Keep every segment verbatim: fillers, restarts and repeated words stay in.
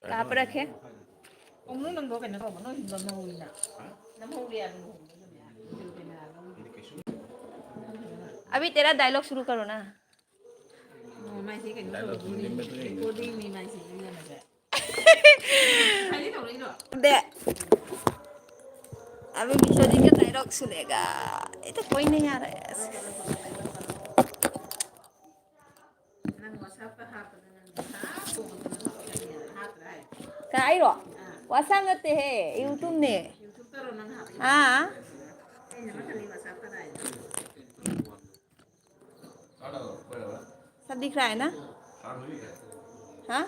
कहाँ पे रखे? उंगली नंदो के ना को बनो हिंदो में हुई ना। ना हो गया, ना हो गया। अभी तेरा डायलॉग शुरू करो ना। ꯃꯥꯏꯁꯦ ꯀꯩꯅꯣ ꯇꯧꯔꯤꯗꯨꯅꯤ꯫ ꯔꯦꯀꯣꯔꯗꯤꯡꯅꯤ ꯃꯥꯏꯁꯦ, ꯏꯕꯦꯝꯃꯁꯦ꯫ ꯍꯥꯏꯗꯤ ꯇꯧꯔꯛꯏꯔꯣ? दे। अभी विश्वजीत का डायलॉग सुनेगा। ये तो कोई नहीं आ रहा है। ꯅꯪ WhatsApp-ꯇ ꯍꯥꯞꯄꯗ ꯅꯪ ꯍꯥꯞꯄ ꯍꯥꯞꯇ꯭ꯔꯥ ꯍꯥꯏ? ꯀꯥꯏꯔꯣ? ꯑꯥ꯫ WhatsApp ꯅꯠꯇꯦꯍꯦ, YouTube-ꯅꯦ꯫ YouTube-ꯇꯔꯣ ꯅꯪ ꯍꯥꯞꯄꯤꯗꯣ? ꯑꯥ꯫ ꯑꯩꯅ ꯃꯊꯪꯗꯤ WhatsApp-ꯇ ꯍꯥꯏ꯫ सब दिख रहा है ना? हाँ?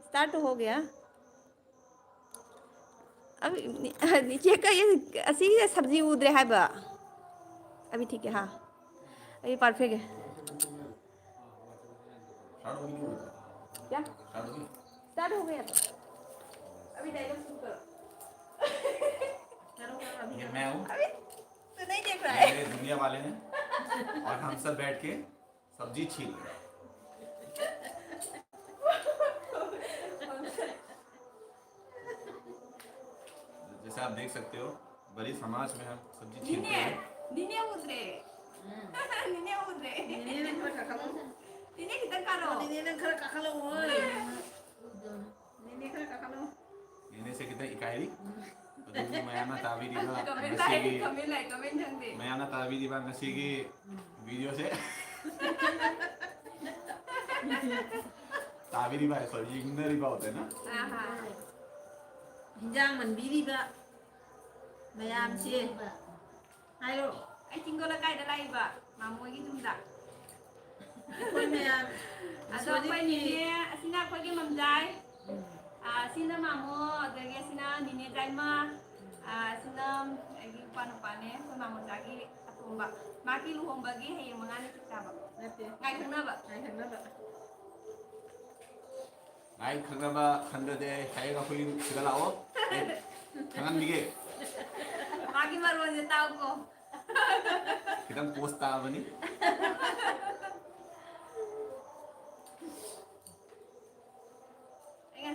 स्टार्ट हो गया। अब नी-, नीचे का ये असी ये सब्जी उधर है बा। अभी ठीक है, हाँ। अभी परफेक्ट है। क्या? स्टार्ट हो गया तो। अभी डायलॉग शुरू करो। ये मैं हूँ। अभी तो नहीं देख रहा है। मेरे दुनिया वाले हैं और हम सब बैठ के सब्जी छील रहे हैं। जैसे आप देख सकते हो, बड़ी समाज में हम सब्जी छीलते हैं। नीने उतरे। नीने उतरे। नीने खड़ा करो। नीने खड़ा करो। ꯅꯦꯅꯦ ꯈꯔ ꯀꯥꯈꯠꯂꯣ꯫ ꯅꯦꯅꯦꯁꯦ ꯈꯤꯇꯪ ꯏꯀꯥꯏꯔꯤ꯫ ꯑꯗꯨꯕꯨ ꯃꯌꯥꯝꯅ ꯇꯥꯕꯤꯔꯤꯕ ꯉꯁꯤꯒꯤ, ꯃꯌꯥꯝꯅ ꯇꯥꯕꯤꯔꯤꯕ ꯉꯁꯤꯒꯤ ꯚꯤꯗꯤꯑꯣꯁꯦ ꯇꯥꯕꯤꯔꯤꯕ ꯍꯥꯏ, ꯁꯣꯔꯤ, ꯌꯦꯡꯅꯔꯤꯕ ꯑꯣꯏꯗꯣꯏꯅ꯫ ꯑꯍꯥ꯫ ꯍꯤꯟꯖꯥꯡ ꯃꯟꯕꯤꯔꯤꯕ ꯃꯌꯥꯝꯁꯦ꯫ ꯍꯥꯏꯔꯣ꯫ ꯑꯩ ꯆꯤꯡꯗꯣꯟ ꯂꯩꯀꯥꯏꯗ ꯂꯥꯛꯏꯕ, ꯃꯥꯃꯣꯒꯤ ꯌꯨꯝꯗ꯫ ꯑꯩꯈꯣꯏ ꯃꯌꯥꯝ ꯑꯗꯣ ꯑꯩꯈꯣꯏ ꯏꯁꯣꯔꯒꯤ ꯅꯦꯅꯦ, ꯑꯁꯤꯅ ꯑꯩꯈꯣꯏꯒꯤ ꯃꯝꯖꯥꯏ꯫ ꯎꯝ꯫ ꯑꯥ, ꯑꯁꯤꯅ ꯃꯥꯃꯣ, ꯑꯗꯒꯤ ꯑꯁꯤꯅ ꯅꯦꯅꯦ ꯖꯥꯏꯃ꯫ ꯑꯥ, ꯑꯁꯤꯅ ꯑꯩꯒꯤ ꯏꯄꯥ ꯅꯨꯄꯥꯅꯦ, ꯑꯩꯈꯣꯏ ꯃꯥꯃꯣꯖꯥꯒꯤ ꯑꯇꯣꯝꯕ꯫ ꯃꯥꯒꯤ ꯂꯨꯍꯣꯡꯕꯒꯤ ꯍꯌꯦꯡ ꯃꯉꯥꯅꯤ ꯆꯞ ꯆꯥꯕ꯫ ꯅꯠꯇꯦ꯫ ꯉꯥꯏ ꯈꯪꯅꯕ꯫ ꯉꯥꯏ ꯈꯪꯅꯕ꯫ ꯉꯥꯏ ꯈꯪꯅꯕ ꯈꯪꯗ꯭ꯔꯗꯤ ꯍꯌꯦꯡ ꯑꯩꯈꯣꯏ ꯁꯤꯗ ꯂꯥꯛꯑꯣ꯫ ꯑꯩ ꯈꯪꯍꯟꯕꯤꯒꯦ꯫ ꯃꯥꯒꯤ ꯃꯔꯣꯟꯁꯦ ꯇꯥꯎꯀꯣ꯫ ꯈꯤꯇꯪ ꯄꯣꯁ ꯇꯥꯕꯅꯤ꯫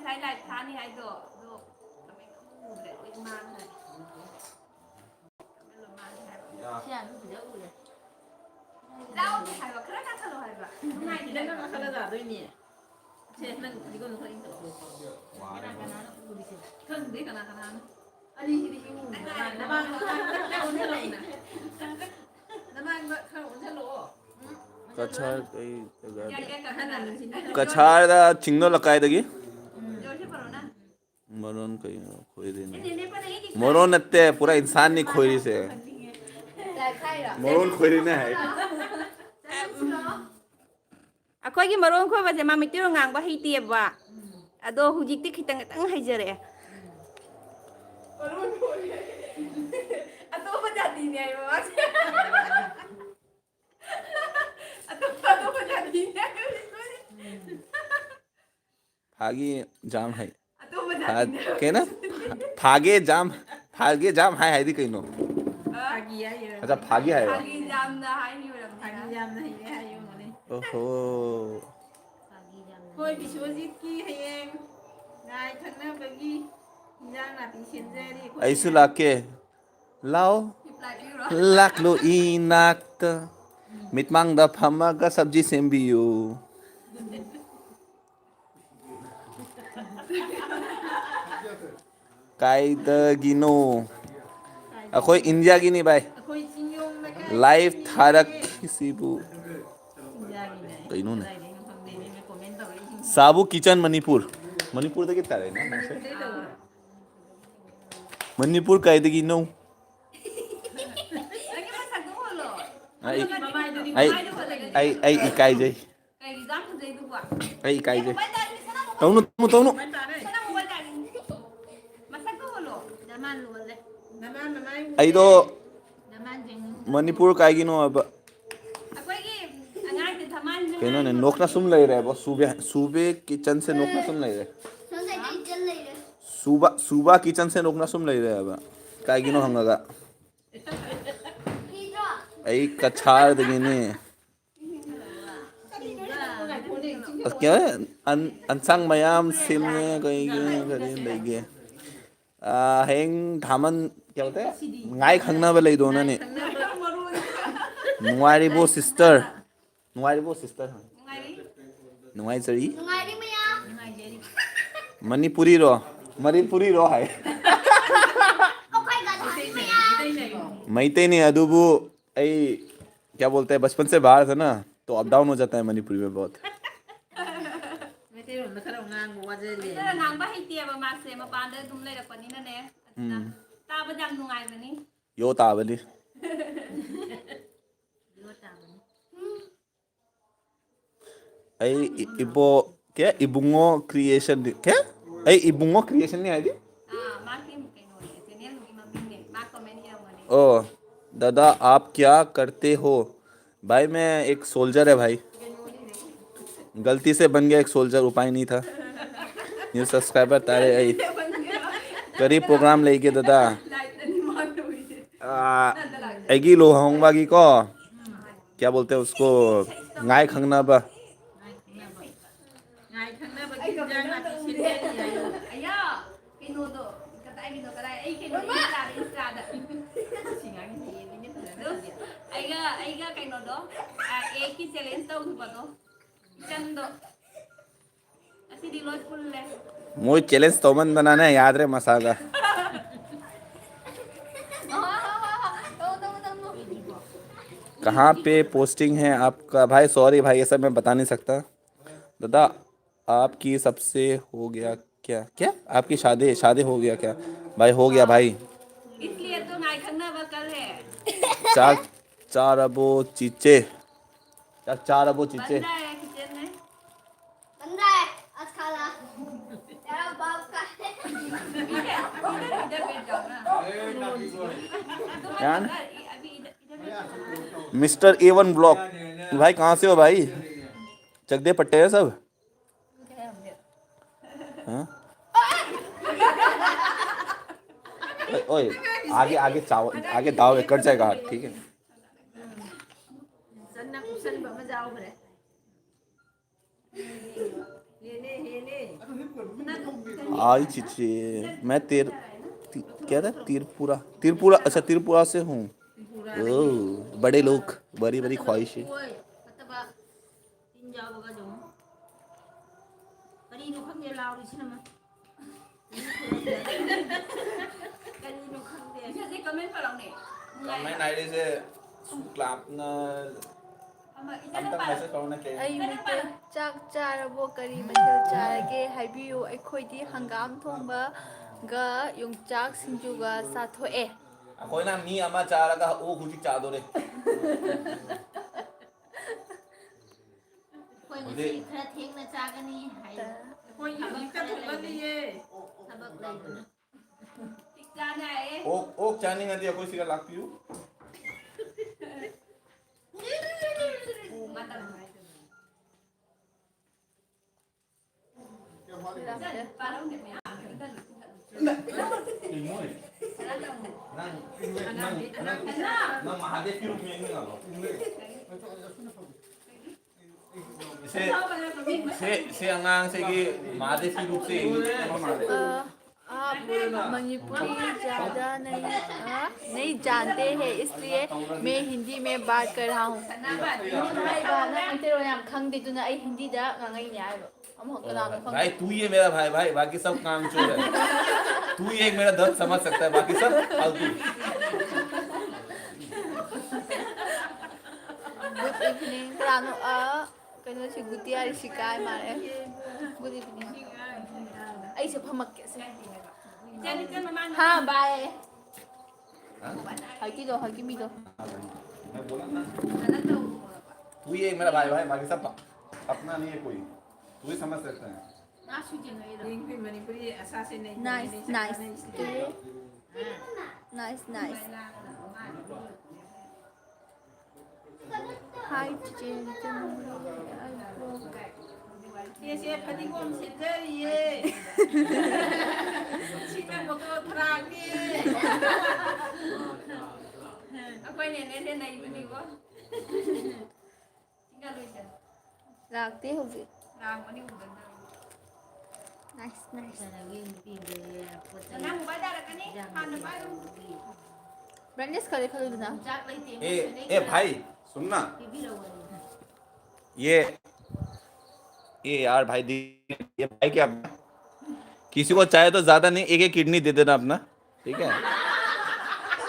ꯉꯁꯥꯏ ꯂꯥꯏꯚ ꯊꯥꯅꯤ ꯍꯥꯏꯗꯣ ꯑꯗꯣ ꯀꯃꯦꯟ ꯑꯃꯨꯛ ꯎꯗ꯭ꯔꯦ, ꯂꯣꯏ ꯃꯥꯡꯈ꯭ꯔꯦ꯫ ꯀꯃꯦꯟ ꯂꯣꯏ ꯃꯥꯡꯈ꯭ꯔꯦ ꯍꯥꯏꯕ꯫ ꯁꯤ ꯌꯥꯝ ꯐꯖ ꯎꯔꯦ꯫ ꯌꯥꯎꯗꯦ ꯍꯥꯏꯕ, ꯈꯔ ꯀꯥꯈꯠꯂꯣ ꯍꯥꯏꯕ꯫ ꯅꯨꯡꯉꯥꯏꯇꯦ ꯁꯤꯗ ꯍꯥꯏꯕ꯫ ꯅꯪ ꯀꯥꯈꯠꯂ ꯇꯥꯗꯣꯏꯅꯤ꯫ ꯁꯦ, ꯅꯪ ꯐꯗꯤꯒꯣꯝꯗꯣ ꯈꯔ ꯏꯪꯊꯣꯛꯑꯣ꯫ ꯀꯅꯥ ꯀꯅꯥꯅꯣ ꯎꯔꯤꯁꯦ? ꯈꯪꯗꯦ ꯀꯅꯥ ꯀꯅꯥꯅꯣ꯫ ꯑꯅꯤꯁꯤꯗꯤ ꯏꯃꯨꯡꯗ ꯅꯃꯥꯡꯗ ꯈꯔ ꯑꯣꯟꯁꯤꯜꯂꯛꯑꯣꯅ꯫ ꯅꯃꯥꯡꯗ ꯈꯔ ꯑꯣꯟꯁꯤꯜꯂꯛꯑꯣ꯫ ꯎꯝ, ꯀꯆꯥꯔ ꯑꯣꯟꯁꯤꯜꯂꯛꯑꯣꯅ꯫ ꯀꯩ ꯖꯒꯥꯗ? ꯀꯌꯥ, ꯀꯌꯥ ꯀꯥꯈꯠꯂꯛꯑꯅꯤ? ꯀꯆꯥꯔꯗ ꯆꯤꯡꯅꯣ ꯂꯀꯥꯏꯗꯒꯤ꯫ ꯎꯝ, ꯌꯧꯁꯤ ꯄꯔꯣꯅ꯫ ꯃꯔꯣꯟ ꯀꯩꯅꯣ ꯈꯣꯏꯔꯤꯅꯦ? ꯃꯔꯣꯟ ꯅꯠꯇꯦ, ꯄꯨꯔꯥ ꯏꯟꯁꯥꯟꯅꯤ ꯈꯣꯏꯔꯤꯁꯦ꯫ ꯃꯔꯣꯟ ꯈꯣꯏꯔꯤꯅꯦ ꯍꯥꯏ꯫ ꯑꯩꯈꯣꯏꯒꯤ ꯃꯔꯣꯟ ꯈꯣꯏꯕꯁꯦ ꯃꯥ ꯃꯩꯇꯩꯂꯣꯟ ꯉꯥꯡꯕ ꯍꯩꯇꯦꯕ꯫ ꯑꯗꯣ ꯍꯧꯖꯤꯛꯇꯤ ꯈꯤꯇꯪ ꯈꯤꯇꯪ ꯍꯩꯖꯔꯛꯑꯦ꯫ ꯑꯇꯣꯞꯄ ꯖꯥꯇꯤꯅꯦ ꯍꯥꯏꯕ ꯃꯥꯁꯦ꯫ ꯑꯇꯣꯞꯄ, ꯑꯇꯣꯞꯄ ꯖꯥꯇꯤꯅꯦ ꯍꯥꯏꯕ꯫ ꯐꯥꯒꯤ ꯖꯥꯝ ꯍꯩ꯫ ꯑꯇꯣꯞꯄ ꯐꯥ-, ꯖꯥꯇꯤꯅꯦ ꯍꯥꯏꯕ꯫ ꯀꯩꯅꯣ? ꯐꯥꯒꯦ ꯖꯥꯝ, ꯐꯥꯒꯦ ꯖꯥꯝ ꯍꯥꯏ ꯍꯥꯏꯗꯤ ꯀꯩꯅꯣ? ꯐꯥꯒꯤ ꯍꯥꯏꯌꯦ꯫ ꯑꯆꯥ, ꯐꯥꯒꯤ ꯍꯥꯏꯕ꯫ ꯐꯥꯒꯤ ꯖꯥꯝꯅ ꯍꯥꯏꯈꯤꯕ ꯑꯣꯏꯔꯝꯅꯤꯗ꯫ ꯐꯥꯒꯤ ꯖꯥꯝꯅ ꯍꯩꯔꯦ ꯍꯥꯏꯌꯨ ꯃꯥꯅꯦ꯫ ꯑꯣꯍꯣ꯫ ꯍꯣꯏ, ꯕꯤꯁ꯭ꯋꯖꯤꯠꯀꯤ ꯍꯌꯦꯡ ꯉꯥꯏ ꯊꯛꯅꯕꯒꯤ ꯏꯟꯖꯥꯡ ꯅꯥꯄꯤ ꯁꯦꯝꯖꯔꯤ ꯑꯩꯈꯣꯏ꯫ ꯑꯩꯁꯨ ꯂꯥꯛꯀꯦ꯫ ꯂꯥꯛꯑꯣ꯫ ꯂꯥꯛꯂꯣ ꯏꯅꯥꯛꯇ꯫ ꯃꯤꯠꯃꯥꯡꯗ ꯐꯝꯃꯒ ꯁꯕꯖꯤ ꯁꯦꯝꯕꯤꯌꯨ꯫ ꯀꯥꯏꯗꯒꯤꯅꯣ? ꯑꯩꯈꯣꯏ ꯏꯟꯗꯤꯌꯥꯒꯤꯅꯤ ꯚꯥꯏ꯫ ꯑꯩꯈꯣꯏ ꯆꯤꯡꯌꯣꯡꯅ ꯀꯥꯏꯗꯒꯤ ꯂꯥꯏꯚ ꯊꯥꯔꯛꯈꯤꯁꯤꯕꯨ꯫ ꯏꯟꯗꯤꯌꯥꯒꯤꯅꯦ꯫ ꯀꯩꯅꯣꯅꯦ? ꯀꯗꯥꯏꯗꯩꯅꯣ ꯈꯪꯗꯦꯅꯦ, ꯃꯣꯏ ꯀꯣꯃꯦꯟ ꯇꯧꯔꯛꯏꯁꯤꯡꯁꯦ꯫ ꯁꯥꯕꯨ ꯀꯤꯆꯟ ꯃꯅꯤꯄꯨꯔ꯫ ꯃꯅꯤꯄꯨꯔꯗꯒꯤ ꯇꯥꯔꯛꯏꯅꯦ ꯃꯥꯁꯦ꯫ ꯃꯅꯤꯄꯨꯔꯗꯩ ꯇꯧꯔꯛꯑꯣ꯫ ꯃꯅꯤꯄꯨꯔ ꯀꯥꯏꯗꯒꯤꯅꯣ? ꯅꯪꯒꯤ ꯃꯁꯛꯇꯣ ꯎꯍꯜꯂꯣ꯫ ꯑꯩ, ꯃꯃꯥꯏꯗꯨꯗꯤ ꯑꯩ, ꯀꯃꯥꯏꯅ ꯎꯍꯜꯂꯒꯦ? ꯑꯩ, ꯑꯩ ꯏꯀꯥꯏꯖꯩ꯫ ꯀꯩꯒꯤ ꯌꯥꯝ ꯐꯖꯩꯗꯨꯕꯣ? ꯑꯩ ꯏꯀꯥꯏꯖꯩ꯫ ꯑꯦ, mobile ꯄꯥꯏꯔꯗꯤ ꯁꯅꯥ mobile ꯇꯧꯅꯨ, ꯇꯧꯅꯨ, ꯇꯧꯅꯨ꯫ Mobile ꯄꯥꯏꯔꯦ꯫ ꯁꯅꯥ mobile ꯄꯥꯏꯔꯦ꯫ ꯃꯁꯛꯇꯣ ꯎꯍꯜꯂꯣ꯫ ꯅꯃꯥꯟ ꯎꯍꯜꯂꯦ꯫ ꯅꯃꯥꯟ, ꯅꯃꯥꯟ ꯎꯍꯜꯂꯦ꯫ ꯑꯩꯗꯣ ꯅꯃꯥꯟ ꯌꯦꯡꯉꯨ꯫ ꯃꯅꯤꯄꯨꯔ ꯀꯥꯏꯒꯤꯅꯣ ꯍꯥꯏꯕ꯫ ꯑꯩꯈꯣꯏꯒꯤ ꯑꯉꯥꯡꯁꯦ ꯊꯃꯥꯟꯁꯤꯅ ꯀꯩꯅꯣꯅꯦ, ꯅꯣꯛꯅ ꯁꯨꯝ ꯂꯩꯔꯦꯕꯣ꯫ ꯁꯨꯕꯦ, ꯁꯨꯕꯦ ꯀꯤꯆꯟꯁꯦ ꯅꯣꯛꯅ ꯁꯨꯝ ꯂꯩꯔꯦ꯫ ꯁꯣꯝꯗ ꯏꯆꯟ ꯂꯩꯔꯦ꯫ ꯁꯨꯕ, ꯁꯨꯕ ꯀꯤꯆꯟꯁꯦ ꯅꯣꯛꯅ ꯁꯨꯝ ꯂꯩꯔꯦ ꯍꯥꯏꯕ꯫ ꯀꯥꯏꯒꯤꯅꯣ ꯍꯪꯉꯒ꯫ ꯍꯤꯗ꯭ꯔꯣ? ꯑꯩ ꯀꯆꯥꯔꯗꯒꯤꯅꯦ꯫ ꯀꯔꯤꯅꯣ ꯅꯪꯕꯨ ꯉꯥꯏꯈꯣꯅꯦ, ꯏꯆꯤꯟ ꯑꯁ, ꯀꯩ ꯍꯥꯏ? ꯑꯟ-, ꯑꯟꯁꯥꯡ ꯃꯌꯥꯝ ꯁꯦꯝꯃꯦ, ꯀꯩꯒꯤ, ꯀꯔꯤ ꯂꯩꯒꯦ? ꯑꯥ, ꯍꯌꯦꯡ ꯊꯥꯃꯟ, ꯀꯩ ꯍꯥꯏ? ꯉꯥꯏ ꯈꯪꯅꯕ ꯂꯩꯗꯣꯅꯅꯦ꯫ ꯅꯨꯡꯉꯥꯏꯔꯤꯕꯣ, sister? ꯅꯨꯡꯉꯥꯏꯔꯤꯕꯣ, sister? ꯅꯨꯡꯉꯥꯏꯔꯤ꯫ ꯅꯨꯡꯉꯥꯏꯖꯔꯤ꯫ ꯅꯨꯡꯉꯥꯏꯔꯤ ꯃꯌꯥꯝ꯫ ꯅꯨꯡꯉꯥꯏꯖꯔꯤ꯫ ꯃꯅꯤꯄꯨꯔꯤꯔꯣ? ꯃꯅꯤꯄꯨꯔꯤꯔꯣ ꯍꯥꯏ꯫ ꯑꯩꯈꯣꯏ ꯒꯗꯥꯅꯤ ꯃꯌꯥꯝ꯫ ꯃꯩꯇꯩꯅꯤ ꯑꯗꯨꯕꯨ ꯑꯩ, क्या बोलते हैं, बचपन से बाहर था ना, तो अप डाउन हो जाता है मणिपुरी में बहुत। ꯃꯩꯇꯩꯂꯣꯟꯗ ꯈꯔ ꯉꯥꯡꯕ ꯋꯥꯖꯔꯦ꯫ ꯃꯩꯇꯩꯂꯣꯟ ꯉꯥꯡꯕ ꯍꯩꯇꯦꯕ ꯃꯥꯁꯦ, ꯃꯄꯥꯟꯗ ꯑꯗꯨꯝ ꯂꯩꯔꯛꯄꯅꯤꯅꯅꯦ꯫ ꯑꯗꯨꯅ ꯎꯝ꯫ ꯇꯥꯕꯗ ꯌꯥꯝ ꯅꯨꯡꯉꯥꯏꯕꯅꯤ꯫ ꯌꯣ ꯇꯥꯕꯅꯤ꯫ ꯌꯣ ꯇꯥꯕꯅꯤ꯫ ꯑꯩ ꯏ-, ꯏꯕꯣ-, क्या? ꯏꯕꯨꯡꯉꯣ creation ꯅꯤ꯫ क्या? ꯑꯩ ꯏꯕꯨꯡꯉꯣ creation ꯅꯤ ꯍꯥꯏꯗꯤ? ꯑꯥ, ꯃꯥꯒꯤ ꯀꯩꯅꯣꯅꯦ, channel ꯒꯤ ꯃꯃꯤꯡꯅꯦ꯫ ꯃꯥ comment ꯏꯔꯝꯕꯅꯦ꯫ ओ, दादा, आप क्या करते हो? भाई, मैं एक soldier है भाई। गलती से बन गया एक soldier, उपाय नहीं था। New subscriber तारे आई। करी program लेके दादा। आ, ꯑꯩꯒꯤ ꯂꯨꯍꯣꯡꯕꯒꯤꯀꯣ, क्या बोलते हैं उसको, ꯉꯥꯏ ꯈꯪꯅꯕ꯫ ꯉꯥꯏ ꯈꯪꯅꯕꯒꯤ ꯏꯟꯖꯥꯡ ꯅꯥꯄꯤ ꯁꯦꯝꯖꯔꯤ ꯍꯥꯏꯌꯣ꯫ ꯑꯌꯥ, ꯀꯩꯅꯣꯗꯣ, ꯀꯗꯥꯏꯒꯤꯅꯣ, ꯀꯗꯥꯏ, ꯑꯩ ꯀꯩꯅꯣ, Insta ꯗ, Insta ꯗ꯫ ꯁꯤ ꯉꯥꯡꯁꯤ ꯌꯦꯡꯉꯤꯅꯦ ꯐꯖꯅ꯫ ꯑꯗꯨ, ꯑꯩꯒ, ꯑꯩꯒ ꯀꯩꯅꯣꯗꯣ, ꯑ, egg ꯀꯤ challenge ꯇꯧꯈꯤꯕꯗꯣ, ꯏꯆꯟꯗꯣ꯫ ꯉꯁꯤꯗꯤ ꯂꯣꯏ ꯄꯨꯜꯂꯦ꯫ ꯃꯣꯏ challenge ꯇꯧꯃꯟꯗꯅꯅꯦ ꯌꯥꯗ꯭ꯔꯦ ꯃꯁꯥꯒ꯫ ꯍꯣꯏ, ꯍꯣꯏ, ꯍꯣꯏ, ꯍꯣꯏ꯫ ꯇꯧ, ꯇꯧ, ꯇꯧ, ꯇꯧ꯫ कहाँ पे posting है आपका? भाई, sorry भाई, ये सब मैं बता नहीं सकता। दादा, आपकी सबसे हो गया क्या? क्या? आपकी शादी, शादी हो गया क्या? भाई, हो गया भाई। इसलिए तो ꯉꯥꯏ ꯈꯪꯅꯕ ꯀꯜꯂꯦ꯫ ꯆꯥꯛ ꯆꯥꯔꯕꯣ ꯆꯤꯆꯦ? ꯆꯥꯛ ꯆꯥꯔꯕꯣ ꯆꯤꯆꯦ? ꯕꯟꯗꯥ ꯍꯥꯏ kitchen ꯃꯦ꯫ बन रहा है, आज खा रहा। तेरा बाप का है। इधर, इधर बैठ जाओ ना। यार। अभी इधर, इधर बैठ जाओ ना। मिस्टर ए वन ब्लॉग, भाई, कहाँ से हो भाई? चकदे पट्टे हैं सब? हाँ? ओए, ओए, आगे, आगे चावल, आगे दाव कट जाएगा हाथ, ठीक है? ꯆꯟꯅ ꯀꯨꯞꯁꯟꯕ ꯑꯃ ꯌꯥꯎꯈ꯭ꯔꯦ꯫ आई चीचे, मैं तेर ती, क्या था, त्रिपुरा, त्रिपुरा, अच्छा, त्रिपुरा से हूँ। ओ, बड़े लोग, बड़ी बड़ी ख्वाहिशें। ꯇꯤꯟ ꯌꯥꯎꯕꯒ ꯑꯗꯨꯝ꯫ ꯀꯔꯤꯅꯣ ꯈꯪꯗꯦ ꯂꯥꯎꯔꯤꯁꯤꯅ ꯑꯃ꯫ ꯀꯔꯤꯅꯣ ꯈꯪꯗꯦ꯫ ꯏꯆꯦꯁꯦ comment ꯄꯥꯔꯛꯎꯅꯦ꯫ ꯅꯨꯡꯉꯥꯏ꯫ ꯀꯃꯦꯟ ꯍꯥꯏꯔꯤꯁꯦ ꯁꯨꯛꯂꯥꯞꯅ ꯑꯃ ꯏꯆꯦꯅ ꯑꯝꯇꯪ ꯄꯥꯔꯛ-꯫ Message ꯇꯧꯔꯛꯎꯅꯦ ꯀꯩ꯫ ꯑꯩ ꯃꯩꯇꯩ ꯆꯥꯛ ꯆꯥꯔꯕꯣ? ꯀꯔꯤ ꯃꯊꯦꯜ ꯆꯥꯔꯒꯦ? ꯍꯥꯏꯕꯤꯌꯨ꯫ ꯑꯩꯈꯣꯏꯗꯤ ꯍꯪꯒꯥꯝ ꯊꯣꯡꯕꯒ ꯌꯣꯡꯆꯥꯛ ꯁꯤꯡꯖꯨꯒ ꯆꯥꯊꯣꯛꯑꯦ꯫ ꯑꯩꯈꯣꯏꯅ ꯃꯤ ꯑꯃ ꯆꯥꯔꯒ ꯑꯣꯛ ꯍꯧꯖꯤꯛ ꯆꯥꯗꯣꯔꯦ꯫ ꯑꯩꯈꯣꯏ ꯉꯁꯤ ꯍꯧꯖꯤꯛ ꯈꯔ ꯊꯦꯡꯅ ꯆꯥꯒꯅꯤ ꯍꯥꯏ꯫ ꯑꯩꯈꯣꯏ ꯊꯕꯛ ꯍꯧꯖꯤꯛꯇ ꯈꯔ ꯊꯣꯡꯒꯠꯂꯤꯌꯦ꯫ ꯂꯩꯕꯅꯤ꯫ ꯊꯕꯛ ꯂꯩꯕꯅꯤ꯫ ꯑꯣꯛ, ꯑꯣꯛ ꯆꯥꯅꯤꯡꯉꯗꯤ ꯑꯩꯈꯣꯏ ꯁꯤꯗ ꯂꯥꯛꯄꯤꯌꯨ꯫ ꯃꯇꯝ ꯍꯥꯏꯗꯅ꯫ ꯅꯪ, ꯅꯪ, ꯅꯪ, ꯅꯪ ꯃꯍꯥꯗꯦꯕꯀꯤ ꯔꯨꯞ ꯌꯦꯡꯉꯒ ꯂꯥꯛꯑꯣ꯫ ꯁꯦ, ꯁꯦ, ꯁꯦ ꯑꯉꯥꯡꯁꯤꯒꯤ ꯃꯍꯥꯗꯦꯕꯀꯤ ꯔꯨꯞꯁꯦ ꯌꯦꯡꯉꯨ꯫ ꯑ, आप मणिपुरी ज़्यादा नहीं, अ, नहीं जानते हैं, इसलिए मैं हिंदी में बात कर रहा हूँ। ꯅꯪ ꯃꯩꯇꯩꯂꯣꯟ ꯌꯥꯝ ꯈꯪꯗꯦ, ꯑꯗꯨꯅ ꯑꯩ ꯍꯤꯟꯗꯤꯗ ꯉꯥꯡꯉꯛꯏꯅꯦ ꯍꯥꯏꯕ꯫ ꯑꯃꯨꯛ ꯀꯅꯥꯅꯣ ꯈꯪꯗꯦ꯫ भाई, तू ही है मेरा भाई, भाई, बाकी सब कामचोर है। तू ही एक मेरा दर्द समझ सकता है, बाकी सब फालतू। Good evening. ꯀꯅꯥꯅꯣ? ꯑ, ꯀꯩꯅꯣꯁꯤ ꯒꯨꯇꯤꯌꯥꯔꯤ ꯁꯤꯀꯥꯏ ꯃꯥꯜꯂꯦ꯫ Good evening. ꯑꯩꯁꯦ ꯐꯝꯃꯛꯀꯦꯁꯦ꯫ ꯍꯥ, bye. ꯍꯥꯏꯒꯤꯗꯣ, ꯍꯥꯏꯒꯤ ꯃꯤꯗꯣ꯫ मैं बोला ना। तू ही एक मेरा भाई, भाई, बाकी सब अपना नहीं है कोई। तू ही समझ सकता है। Nice, nice. Nice, nice. Hi, ꯆꯤꯆꯦ, ꯆꯤꯆꯦ ꯃꯪꯒꯣꯜ꯫ ꯏꯆꯦꯁꯦ ꯐꯗꯤꯒꯣꯝ ꯁꯦꯝꯖꯔꯤꯌꯦ꯫ ꯁꯤꯅ ꯃꯣꯇꯣꯔ ꯊꯔꯥꯛꯅꯦ꯫ ꯑꯩꯈꯣꯏ ꯅꯦꯅꯦꯁꯦ ꯅꯩꯕꯅꯤꯀꯣ꯫ ꯂꯥꯛꯇꯦ ꯍꯧꯖꯤꯛ꯫ Nice, nice. Brightness ꯈꯔ ꯈꯜꯂꯨꯗꯅ꯫ ए, ए भाई, सुन ना। ये, ये यार भाई, दी, ये भाई क्या, किसी को चाहे तो ज्यादा नहीं, एक एक किडनी दे देना अपना, ठीक है?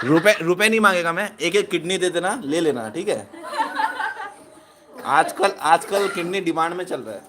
रुपए, रुपए नहीं मांगेगा मैं, एक एक किडनी दे देना, ले लेना, ठीक है? आजकल, आजकल किडनी डिमांड में चल रहा है।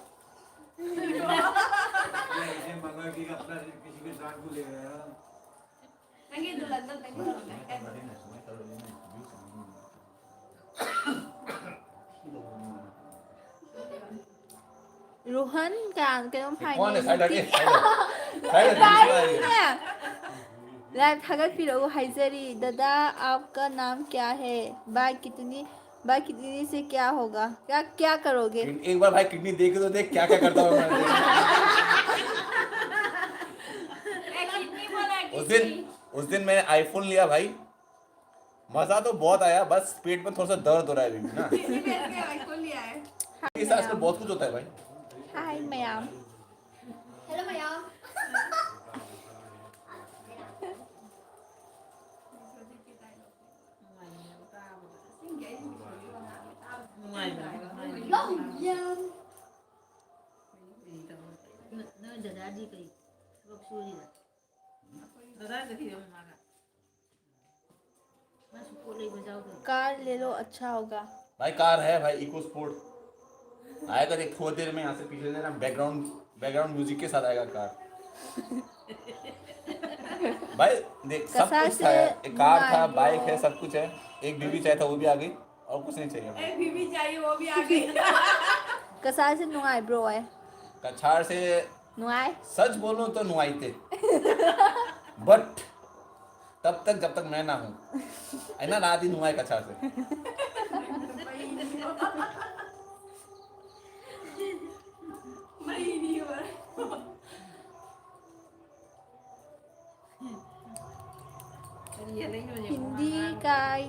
रोहन का, क्या नाम है? कौन है? साइड हटिए, साइड हटिए। साइड हटिए, साइड हटिए। लाइव थागत फिर वो हाइजरी। दादा, आपका नाम क्या है? भाई किडनी, भाई किडनी से क्या होगा? क्या, क्या करोगे? एक, एक बार भाई किडनी देख के तो देख, क्या क्या करता हूँ मैं। ए, किडनी बोला, उस दिन, किडनी। उस दिन मैंने आईफोन लिया भाई, मजा तो बहुत आया, बस पेट में थोड़ा सा दर्द हो रहा है अभी भी ना। किडनी बेच के आईफोन लिया है। इस आजकल बहुत कुछ होता है भाई। हाय मयाम। हेलो मयाम। ꯅꯣꯏ ꯗꯗꯥꯗꯤ ꯀꯩ ꯊꯕꯛ ꯁꯨꯔꯤꯕ? ꯗꯗꯥꯗꯤ ꯀꯩꯗꯧ ꯃꯥꯒ? ꯃꯥꯁꯨ ꯄꯣꯠ ꯂꯩꯕ ꯌꯥꯎꯗ꯭ꯔꯣ? कार ले लो, अच्छा होगा। भाई, कार है भाई, इको स्पोर्ट। आएगा देख, थोड़ी देर में यहाँ से पीछे से ना, बैकग्राउंड, बैकग्राउंड म्यूजिक के साथ आएगा कार। भाई, देख, सब कसार कुछ से था यार। एक कार था, नुंगाई बाइक है, ब्रो। सब कुछ है। एक बीवी चाहिए था, वो भी आ गई। और कुछ नहीं चाहिए भाई। एक बीवी चाहिए, वो भी आ गई। कसार से नुंगाई ब्रो है। कछार से नुंगाई। सच बोलूं तो नुंगाई थे। बट तब तक जब तक मैं ना हूं। है ना, रात ही नुंगाई कछार से। हिंदी ꯀꯥꯏ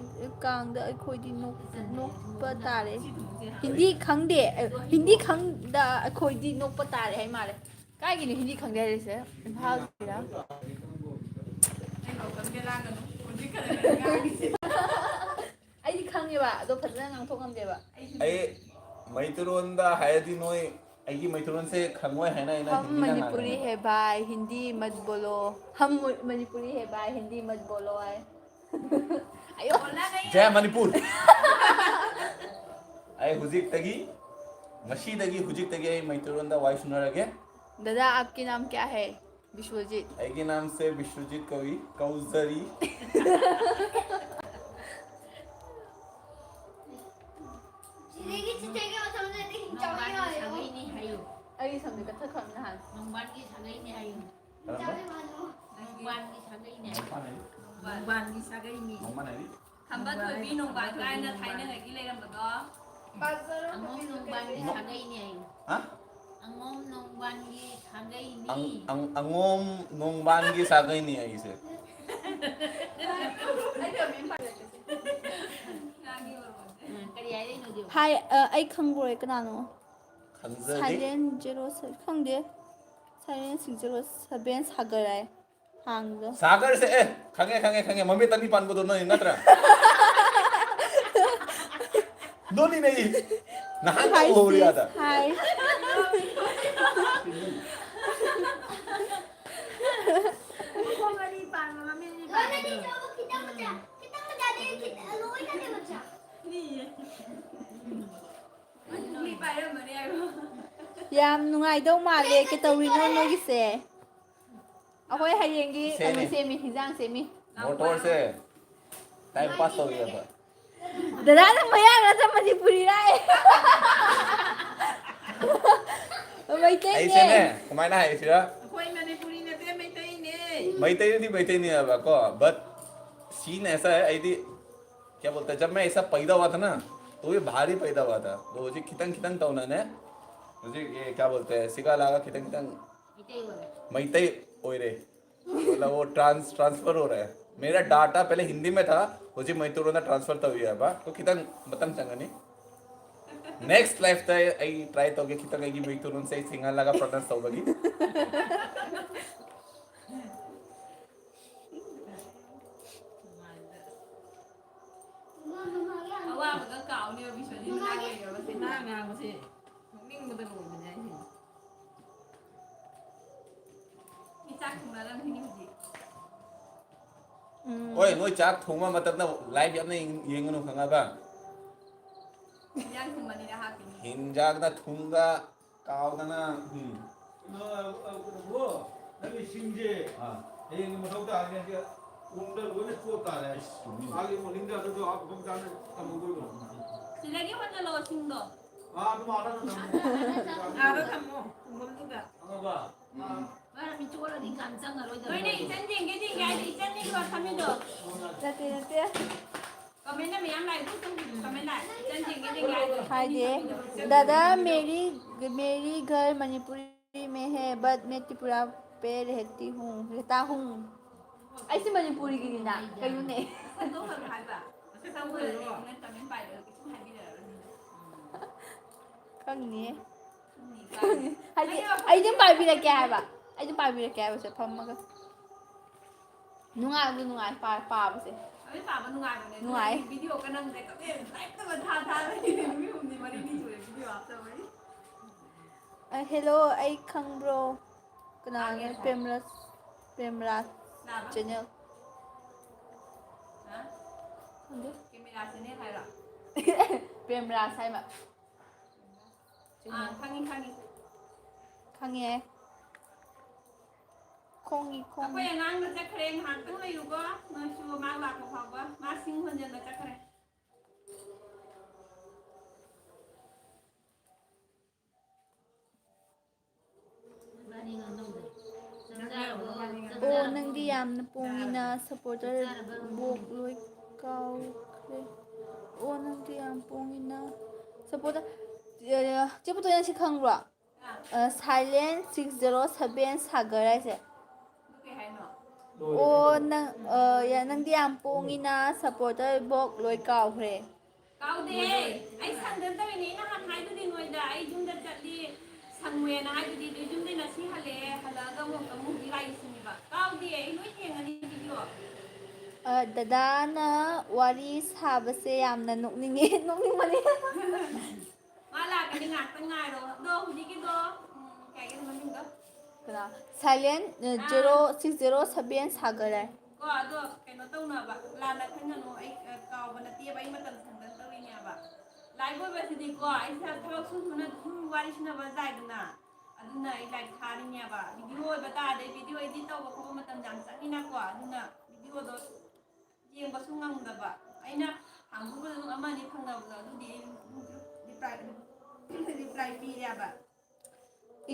ꯀꯥꯡꯗ ꯑꯩꯈꯣꯏꯗꯤ ꯅꯣꯛ- ꯅꯣꯛꯄ ꯇꯥꯔꯦ꯫ ꯍꯤꯟꯗꯤ ꯈꯪꯗꯦ꯫ ꯑ, ꯍꯤꯟꯗꯤ ꯈꯪꯗ ꯑꯩꯈꯣꯏꯗꯤ ꯅꯣꯛꯄ ꯇꯥꯔꯦ ꯍꯥꯏ ꯃꯥꯜꯂꯦ꯫ ꯀꯥꯏꯒꯤꯅꯣ ꯍꯤꯟꯗꯤ ꯈꯪꯗꯦ ꯍꯥꯏꯔꯤꯁꯦ? ꯏꯝꯐꯥꯜꯒꯤꯔ? ꯑꯩꯗꯤ ꯈꯪꯉꯦꯕ, ꯑꯗꯣ ꯐꯖꯅ ꯉꯥꯡꯊꯣꯛ ꯉꯝꯗꯦꯕ꯫ ꯑꯩ ꯃꯩꯇꯩꯂꯣꯟꯗ ꯍꯥꯏꯔꯗꯤ ꯅꯣꯏ ꯑꯩꯒꯤ ꯃꯩꯇꯩꯂꯣꯟꯁꯦ ꯈꯪꯉꯣꯏ ꯍꯥꯏꯅ ꯑꯩꯅ ꯍꯝ ꯍꯤꯟꯗꯤꯗ ꯃꯅꯤꯄꯨꯔꯤ ꯉꯥꯡꯉꯦ꯫ ꯍꯦ ꯚꯥꯏ, ꯍꯤꯟꯗꯤ ꯃꯠ ꯕꯣꯂꯣ꯫ ꯍꯝ ꯃꯅꯤꯄꯨꯔꯤ ꯍꯦ ꯚꯥꯏ, ꯍꯤꯟꯗꯤ ꯃꯠ ꯕꯣꯂꯣ ꯍꯥꯏ꯫ ꯑꯌꯣ꯫ ꯖꯥꯏ ꯃꯅꯤꯄꯨꯔ꯫ ꯑꯩ ꯍꯧꯖꯤꯛꯇꯒꯤ, ꯉꯁꯤꯗꯒꯤ, ꯍꯧꯖꯤꯛꯇꯒꯤ ꯑꯩ ꯃꯩꯇꯩꯂꯣꯟꯗ ꯋꯥꯔꯤ ꯁꯥꯟꯅꯔꯒꯦ꯫ ꯗꯥꯗꯥ, ꯑꯥꯞꯀꯤ ꯅꯥꯝ ꯀꯌꯥ ꯍꯦ? ꯕꯤꯁ꯭ꯋꯖꯤꯠ꯫ ꯑꯩꯒꯤ ꯅꯥꯝꯁꯦ ꯕꯤꯁ꯭ꯋꯖꯤꯠ ꯀꯧꯏ, ꯀꯧꯖꯔꯤ꯫ ꯁꯤꯗꯒꯤ ꯆꯤꯆꯦꯒꯤ ꯃꯊꯪꯗꯗꯤ ꯍꯤꯡꯆꯥꯕꯤ ꯅꯣꯡꯕꯥꯟꯒꯤ ꯃꯥꯜꯂꯦꯀꯣ꯫ ꯁꯥꯒꯩꯅꯤ ꯍꯥꯏꯌꯨ꯫ ꯑꯩꯒꯤ ꯁꯝꯁꯦ ꯀꯛꯊꯠꯈ꯭ꯔꯕꯅꯦ ꯅꯍꯥꯟ꯫ ꯅꯣꯡꯕꯥꯟꯒꯤ ꯁꯥꯒꯩꯅꯤ ꯍꯥꯏꯌꯨ꯫ ꯀꯔꯝꯕ? ꯍꯤꯡꯆꯥꯕꯤ ꯃꯥꯜꯂꯦꯀꯣ꯫ ꯅꯣꯡꯕꯥꯟꯒꯤ ꯁꯥꯒꯩꯅꯦ꯫ ꯅꯣꯡꯕꯥꯟ ꯍꯥꯏꯗꯤ? ꯅꯣꯡꯕꯥꯟꯒꯤ ꯁꯥꯒꯩꯅꯤ꯫ ꯅꯣꯡꯕꯥꯟ ꯍꯥꯏꯗꯤ? ꯈꯝꯕ ꯊꯣꯏꯕꯤ ꯅꯣꯡꯕꯥꯟ ꯀꯥꯏꯅ ꯊꯥꯏꯅꯉꯩꯒꯤ ꯂꯩꯔꯝꯕꯗꯣ꯫ ꯑꯉꯣꯝ ꯅꯣꯡꯕꯥꯟꯒꯤ ꯁꯥꯒꯩꯅꯦ ꯍꯥꯏꯌꯨ꯫ ꯍꯥ? ꯑꯉꯣꯝ ꯅꯣꯡꯕꯥꯟꯒꯤ ꯁꯥꯒꯩꯅꯤ꯫ ꯑꯪ-, ꯑꯪ-, ꯑꯉꯣꯝ ꯅꯣꯡꯕꯥꯟꯒꯤ ꯁꯥꯒꯩꯅꯤ ꯑꯩꯁꯦ꯫ ꯉꯥꯡꯒꯦ ꯃꯔꯣꯟꯁꯦ꯫ ꯎꯝ, ꯀꯔꯤ ꯍꯥꯏꯔꯛꯏꯅꯣ ꯍꯧꯖꯤꯛ? ꯍꯥꯏ, ꯑ, ꯑꯩ ꯈꯪꯉꯔꯣꯏ ꯀꯅꯥꯅꯣ? ꯈꯪꯖꯗꯦ꯫ Silent zero seven, ꯈꯪꯗꯦ꯫ Silent six zero seven Sagar ꯍꯥꯏ꯫ ꯍꯥꯡꯗꯣ꯫ ꯁꯥꯒꯔꯁꯦ, ꯑꯦ, ꯈꯪꯉꯦ, ꯈꯪꯉꯦ, ꯈꯪꯉꯦ꯫ ꯃꯃꯤꯠ ꯑꯅꯤ ꯄꯥꯟꯕꯗꯣ ꯅꯣꯏ ꯅꯠꯇ꯭ꯔꯥ? ꯅꯣꯅꯤ ꯅꯩ꯫ ꯅꯍꯥꯟ ꯍꯥꯏ ꯎꯍꯧꯔꯤ ꯁꯤꯁ, ꯑꯥꯗ꯫ ꯍꯥꯏ꯫ ꯃꯈꯣꯡ ꯑꯅꯤ ꯄꯥꯟꯕ, ꯃꯃꯤꯠ ꯑꯅꯤ ꯂꯣꯏꯅꯗꯤ ꯄꯥꯟꯕꯗꯣ꯫ ꯆꯥꯎꯕ, ꯈꯤꯇꯪ ꯃꯆꯥ, ꯈꯤꯇꯪ ꯃꯆꯥꯗꯤ ꯈꯤꯇꯪ, ꯂꯣꯏꯅꯗꯤ ꯃꯆꯥ꯫ ꯅꯤꯌꯦ꯫ ꯃꯅꯤꯄꯨꯔꯤ ꯄꯥꯏꯔꯝꯕꯅꯦ ꯍꯥꯏꯕ꯫ ꯌꯥꯝ ꯅꯨꯡꯉꯥꯏꯗꯧ ꯃꯥꯜꯂꯦ꯫ ꯀꯩꯗꯧꯔꯤꯅꯣ ꯅꯣꯏꯒꯤꯁꯦ? ꯑꯩꯈꯣꯏ ꯍꯌꯦꯡꯒꯤ ꯁꯦꯝꯃꯤ꯫ ꯀꯩꯅꯣ ꯁꯦꯝꯃꯤ, ꯍꯤꯟꯖꯥꯡ ꯁꯦꯝꯃꯤ꯫ ꯃꯣꯇꯣꯔꯁꯦ time pass ꯇꯧꯔꯤꯑꯕ꯫ ꯗꯗꯥ, ꯅꯪ ꯃꯌꯥꯡ ꯅꯠꯇ꯭ꯔ ꯃꯅꯤꯄꯨꯔꯤꯔ? ꯃꯩꯇꯩꯅꯦ꯫ ꯑꯩꯁꯦꯅꯦ, ꯀꯃꯥꯏꯅ ꯍꯥꯏꯁꯤꯔꯥ? ꯑꯩꯈꯣꯏ ꯃꯅꯤꯄꯨꯔꯤ ꯅꯠꯇꯦ, ꯃꯩꯇꯩꯅꯦ꯫ ꯃꯩꯇꯩꯗꯤ ꯃꯩꯇꯩꯅꯦꯕꯀꯣ, but scene ऐसा है, ꯑꯩꯗꯤ क्या बोलते हैं, जब मैं ऐसा पैदा हुआ था ना, तो ये बाहर ही पैदा हुआ था। तो ꯍꯧꯖꯤꯛ ꯈꯤꯇꯪ ꯈꯤꯇꯪ ꯇꯧꯅꯅꯦ, ꯍꯧꯖꯤꯛ ये क्या बोलते हैं, ꯁꯤꯒꯥ ꯂꯥꯒ ꯈꯤꯇꯪ ꯈꯤꯇꯪ ꯃꯩꯇꯩ ꯑꯣꯏꯔꯦ꯫ मतलब वो trans-, transfer हो रहा है। मेरा डाटा पहले हिंदी में था, ꯍꯧꯖꯤꯛ ꯃꯩꯇꯩꯂꯣꯟꯗ ꯇ꯭ꯔꯥꯟꯁꯐꯔ ꯇꯧꯔꯤ ꯍꯥꯏꯕ꯫ ꯑꯗꯣ ꯈꯤꯇꯪ ꯃꯇꯝ ꯆꯪꯒꯅꯤ꯫ ꯅꯦꯛꯁ ꯂꯥꯏꯐꯇ ꯑꯩ ꯇ꯭ꯔꯥꯏ ꯇꯧꯒꯦ, ꯈꯤꯇꯪ ꯑꯩꯒꯤ ꯃꯩꯇꯩꯂꯣꯟꯁꯦ ꯑꯩ ꯁꯤꯡꯍꯜꯂꯒ ꯄ꯭ꯔꯣꯅꯥꯎꯟꯁ ꯇꯧꯕꯒꯤ꯫ ꯑꯋꯥꯕꯒ ꯀꯥꯎꯅꯦꯕ ꯕꯤꯁ꯭ꯋꯥꯖꯤꯠꯅ ꯉꯥꯡ ꯂꯩꯔꯕꯁꯦ꯫ ꯃꯥ ꯉꯥꯡꯕꯁꯦ ꯅꯣꯛꯅꯤꯡꯕꯗ ꯂꯣꯏꯕꯅꯦ ꯑꯩꯁꯦ꯫ ꯃꯤ ꯆꯥꯛ ꯊꯣꯡꯅꯔꯝꯈꯤꯅꯤ ꯍꯧꯖꯤꯛ꯫ ꯎꯝ꯫ ꯍꯣꯏ, ꯅꯣꯏ ꯆꯥꯛ ꯊꯣꯡꯕ ꯃꯇꯝꯗ ꯂꯥꯏꯚ ꯌꯥꯝꯅ ꯌꯦꯡ-, ꯌꯦꯡꯒꯅꯨ, ꯈꯪꯉꯕ? ꯏꯟꯖꯥꯡ ꯊꯣꯡꯕꯅꯤꯅ ꯍꯥꯞꯄꯤꯅꯤ꯫ ꯍꯤꯟꯖꯥꯡꯅ ꯊꯨꯝꯒ ꯀꯥꯎꯗꯅ, ꯎꯝ꯫ ꯅꯪꯒꯤ ꯁꯤꯡꯁꯦ ꯑꯥ꯫ ꯍꯌꯦꯡꯒꯤ ꯃꯊꯧ ꯇꯥꯔꯗꯤ ꯎꯝꯗ ꯂꯣꯏꯅ ꯆꯣꯠ ꯇꯥꯔꯦ꯫ ꯑꯁ, ꯆꯨꯝꯃꯤ꯫ ꯃꯥꯒꯤ ꯑꯃꯨꯛ ꯂꯤꯡꯗ ꯑꯗꯨꯗꯣ ꯃꯐꯝ ꯆꯥꯅ ꯊꯝꯃꯨ꯫ ꯁꯤꯗꯒꯤ ꯍꯣꯟꯖꯜꯂꯛꯑꯣ ꯁꯤꯡꯗꯣ꯫ ꯑꯥ, ꯑꯗꯨꯝ ꯑꯥꯗ ꯑꯗꯨꯝ ꯊꯝꯃꯨ꯫ ꯑꯥꯗ ꯊꯝꯃꯣ, ꯎꯃꯪꯗꯨꯗ꯫ ꯈꯪꯉꯕ? ꯎꯝ꯫ ꯃꯥꯅ ꯃꯤ ꯆꯣꯠꯂꯗꯤ ꯌꯥꯝ ꯆꯪꯉꯔꯣꯏꯗꯕ꯫ ꯍꯣꯏꯅꯦ, ꯏꯆꯟ ꯌꯦꯡꯒꯦ ꯌꯦꯡꯒꯦ ꯍꯥꯏꯗꯤ ꯏꯆꯟ ꯌꯦꯡꯉꯣ ꯊꯝꯃꯤꯗꯣ꯫ ꯅꯠꯇꯦ, ꯅꯠꯇꯦ꯫ ꯀꯃꯦꯟꯅ ꯃꯌꯥꯝ ꯂꯥꯛꯏꯗꯣ ꯁꯨꯝ ꯀꯃꯦꯟ ꯂꯥꯛꯑꯦ꯫ ꯏꯆꯟ ꯌꯦꯡꯒꯦ ꯌꯦꯡꯒꯦ ꯍꯥꯏꯗꯤ ꯏꯆꯟ ꯍꯥꯏꯗꯦ꯫ ꯌꯦꯡꯒꯦ ꯍꯥꯏꯗꯤ ꯗꯥꯗꯥ, ꯏꯆꯟ ꯌꯦꯡꯒꯦ꯫ मेरी, मेरी घर मणिपुरी में है, but मैं त्रिपुरा पे रहती हूँ, रहता हूँ꯫ ꯑꯩꯁꯦ ꯃꯅꯤꯄꯨꯔꯤꯒꯤꯅꯤꯅ ꯀꯩꯅꯣꯅꯦ꯫ ꯁꯟꯗꯣꯛꯈ꯭ꯔꯒꯦ ꯍꯥꯏꯕ꯫ ꯁꯟꯗꯣꯛꯈ꯭ꯔꯒꯦ꯫ ꯅꯪ ꯀꯃꯦꯟ ꯄꯥꯏꯗ꯭ꯔꯒ ꯀꯩꯁꯨꯝ ꯍꯥꯏꯕꯤꯔꯛꯑꯔꯣꯏ ꯃꯤꯅ꯫ ꯈꯪꯅꯤꯌꯦ꯫ ꯈꯪꯅꯤ ꯀꯥꯏꯅ꯫ ꯍꯥꯏꯗꯤ ꯑꯩ ꯑꯗꯨꯝ ꯄꯥꯏꯕꯤꯔꯛꯀꯦ ꯍꯥꯏꯕ꯫ ꯑꯩ ꯑꯗꯨꯝ ꯄꯥꯏꯕꯤꯔꯛꯀꯦ ꯍꯥꯏꯕꯁꯦ ꯐꯝꯃꯒ꯫ ꯅꯨꯡꯉꯥꯏꯕꯗꯤ ꯅꯨꯡꯉꯥꯏ ꯄꯥ-, ꯄꯥꯕꯁꯦ꯫ ꯂꯥꯏꯔꯤꯛ ꯄꯥꯕ ꯅꯨꯡꯉꯥꯏꯕꯅꯦ꯫ ꯅꯨꯡꯉꯥꯏ꯫ ꯑꯗꯨꯅ ꯚꯤꯗꯤꯑꯣ ꯀ ꯅꯝꯗ꯭ꯔꯦ, ꯀꯃꯦꯟ ꯂꯥꯏꯔꯤꯛꯇꯒ ꯊꯥ ꯊꯥꯔꯒ ꯅꯨꯃꯤꯠ ꯍꯨꯝꯅꯤ ꯃꯔꯤꯅꯤ ꯁꯨꯔꯦ ꯚꯤꯗꯤꯑꯣ ꯍꯥꯞꯇꯕꯒꯤ꯫ ꯑ, hello, ꯑꯩ ꯈꯪꯕ꯭ꯔꯣ? ꯀꯅꯥꯅꯣ? ꯇꯥꯒꯦ ꯁꯥꯏ꯫ ꯄ꯭ꯔꯦꯝꯔꯥꯖ, ꯄ꯭ꯔꯦꯝꯔꯥꯖ ꯀꯅꯥꯕ? Channel꯫ ꯍꯥ? ꯈꯪꯗꯦ꯫ ꯀꯦꯃꯦꯔꯥ channel ꯍꯥꯏꯔꯣ? ꯄ꯭ꯔꯦꯝꯔꯥꯖ ꯍꯥꯏꯕ꯫ ꯑꯥ, ꯈꯪꯉꯤ, ꯈꯪꯉꯤ꯫ ꯈꯪꯉꯦ꯫ ꯈꯣꯡꯉꯤ, ꯈꯣꯡꯉꯤ꯫ ꯑꯩꯈꯣꯏ ꯑꯉꯥꯡꯗꯣ ꯆꯠꯈ꯭ꯔꯦ, ꯉꯥꯏꯍꯥꯛꯇꯪ ꯂꯩꯌꯨꯀꯣ꯫ ꯅꯣꯏꯁꯨ ꯃꯥ ꯂꯥꯛꯄ ꯐꯥꯎꯕ꯫ ꯃꯥ ꯁꯤꯡ ꯍꯣꯟꯖꯟꯕ ꯆꯠꯈ꯭ꯔꯦ꯫ ꯑꯣ, ꯅꯪꯗꯤ ꯌꯥꯝꯅ ꯄꯣꯡꯉꯤꯅ, supporter ꯕꯣꯛ ꯂꯣꯏ ꯀꯥꯎꯈ꯭ꯔꯦ꯫ ꯑꯣ, ꯅꯪꯗꯤ ꯌꯥꯝ ꯄꯣꯡꯉꯤꯅ꯫ Supporter, ꯑ, ꯆꯦ ꯄꯨꯇꯣꯟ, ꯅꯪ ꯁꯤ ꯈꯪꯕ꯭ꯔꯣ? ꯑ, silent six zero seven Sagar ꯍꯥꯏꯁꯦ꯫ ꯑꯗꯨ ꯀꯩ ꯍꯥꯏꯅꯣ? ꯑꯣ, ꯅꯪ, ꯑ, ꯌꯥ-, ꯅꯪꯗꯤ ꯌꯥꯝ ꯄꯣꯡꯉꯤꯅ, ꯁꯞꯄꯣꯔꯇꯔ ꯕꯣꯛ ꯂꯣꯏ ꯀꯥꯎꯈ꯭ꯔꯦ꯫ ꯀꯥꯎꯗꯦ꯫ ꯑꯩ ꯁꯪꯗꯅ ꯇꯧꯔꯤꯅꯦ꯫ ꯑꯩ ꯅꯍꯥꯟ ꯍꯥꯏꯗꯨꯗꯤ ꯅꯣꯏꯗ, ꯑꯩ ꯌꯨꯝꯗ ꯆꯠꯂꯤ, ꯁꯪꯉꯨꯔꯦꯅ ꯍꯥꯏꯗꯨꯗꯤ꯫ ꯑꯗꯨ ꯌꯨꯝꯗꯩ ꯉꯁꯤ ꯍꯜꯂꯛꯑꯦ, ꯍꯜꯂꯛꯑꯒ ꯑꯃꯨꯛ, ꯑꯃꯨꯛ ꯍꯧꯖꯤꯛ ꯂꯥꯛꯏꯁꯤꯅꯦꯕ꯫ ꯀꯥꯎꯗꯦ, ꯑꯩ ꯂꯣꯏ ꯌꯦꯡꯉꯅꯤ ꯚꯤꯗꯤꯑꯣ꯫ ꯑ, ꯗꯗꯥꯅ ꯋꯥꯔꯤ ꯁꯥꯕꯁꯦ ꯌꯥꯝꯅ ꯅꯣꯛꯅꯤꯡꯉꯦ꯫ ꯅꯣꯛꯅꯤꯡꯕꯅꯦ꯫ ꯃꯥ ꯂꯥꯛꯀꯅꯤ, ꯉꯥꯛꯇꯪ ꯉꯥꯏꯔꯣ꯫ ꯑꯗꯣ ꯍꯧꯖꯤꯛꯀꯤꯗꯣ, ꯎꯝ, ꯀꯩ ꯍꯥꯏꯒꯦ ꯃꯃꯤꯡꯗꯣ? ꯀꯅꯥ? Silent, ꯑ, ꯑꯥ꯫ Zero six zero seven ꯁꯥꯒꯔꯥꯏ꯫ ꯀꯣ, ꯑꯗꯣ ꯀꯩꯅꯣ ꯇꯧꯅꯕ, ꯂꯥꯟꯅ ꯈꯟꯒꯅꯨ, ꯑꯩ, ꯑ, ꯀꯥꯎꯕ ꯅꯠꯇꯦꯕ, ꯑꯩ ꯃꯇꯝ ꯁꯪꯗꯅ ꯇꯧꯔꯤꯅꯦꯕ꯫ Live ꯑꯣꯏꯕꯁꯤꯗꯤꯀꯣ, ꯑꯩ ꯏꯁꯥ ꯊꯕꯛ ꯁꯨ ꯁꯨꯅ ꯁꯨꯝ ꯋꯥꯔꯤ ꯁꯥꯟꯅꯕ ꯌꯥꯏꯗꯅ, ꯑꯗꯨꯅ ꯑꯩ live ꯊꯥꯔꯤꯅꯦꯕ꯫ ꯚꯤꯗꯤꯑꯣ ꯑꯣꯏꯕ ꯇꯥꯔꯗꯤ, ꯚꯤꯗꯤꯑꯣ edit ꯇꯧꯕ ꯈꯣꯠꯄ ꯃꯇꯝ ꯌꯥꯝ ꯆꯪꯉꯤꯅꯀꯣ, ꯑꯗꯨꯅ ꯚꯤꯗꯤꯑꯣꯗꯣ ꯌꯦꯡꯕꯁꯨ ꯉꯝꯗꯕ꯫ ꯑꯩꯅ ꯍꯥꯡꯕꯨꯒ ꯑꯗꯨꯝ ꯑꯃ ꯑꯅꯤ ꯐꯪꯅꯕꯗꯣ, ꯑꯗꯨꯗꯤ ꯑꯩ ꯑꯗꯨꯝ reply, reply ꯄꯤꯔꯦꯕ꯫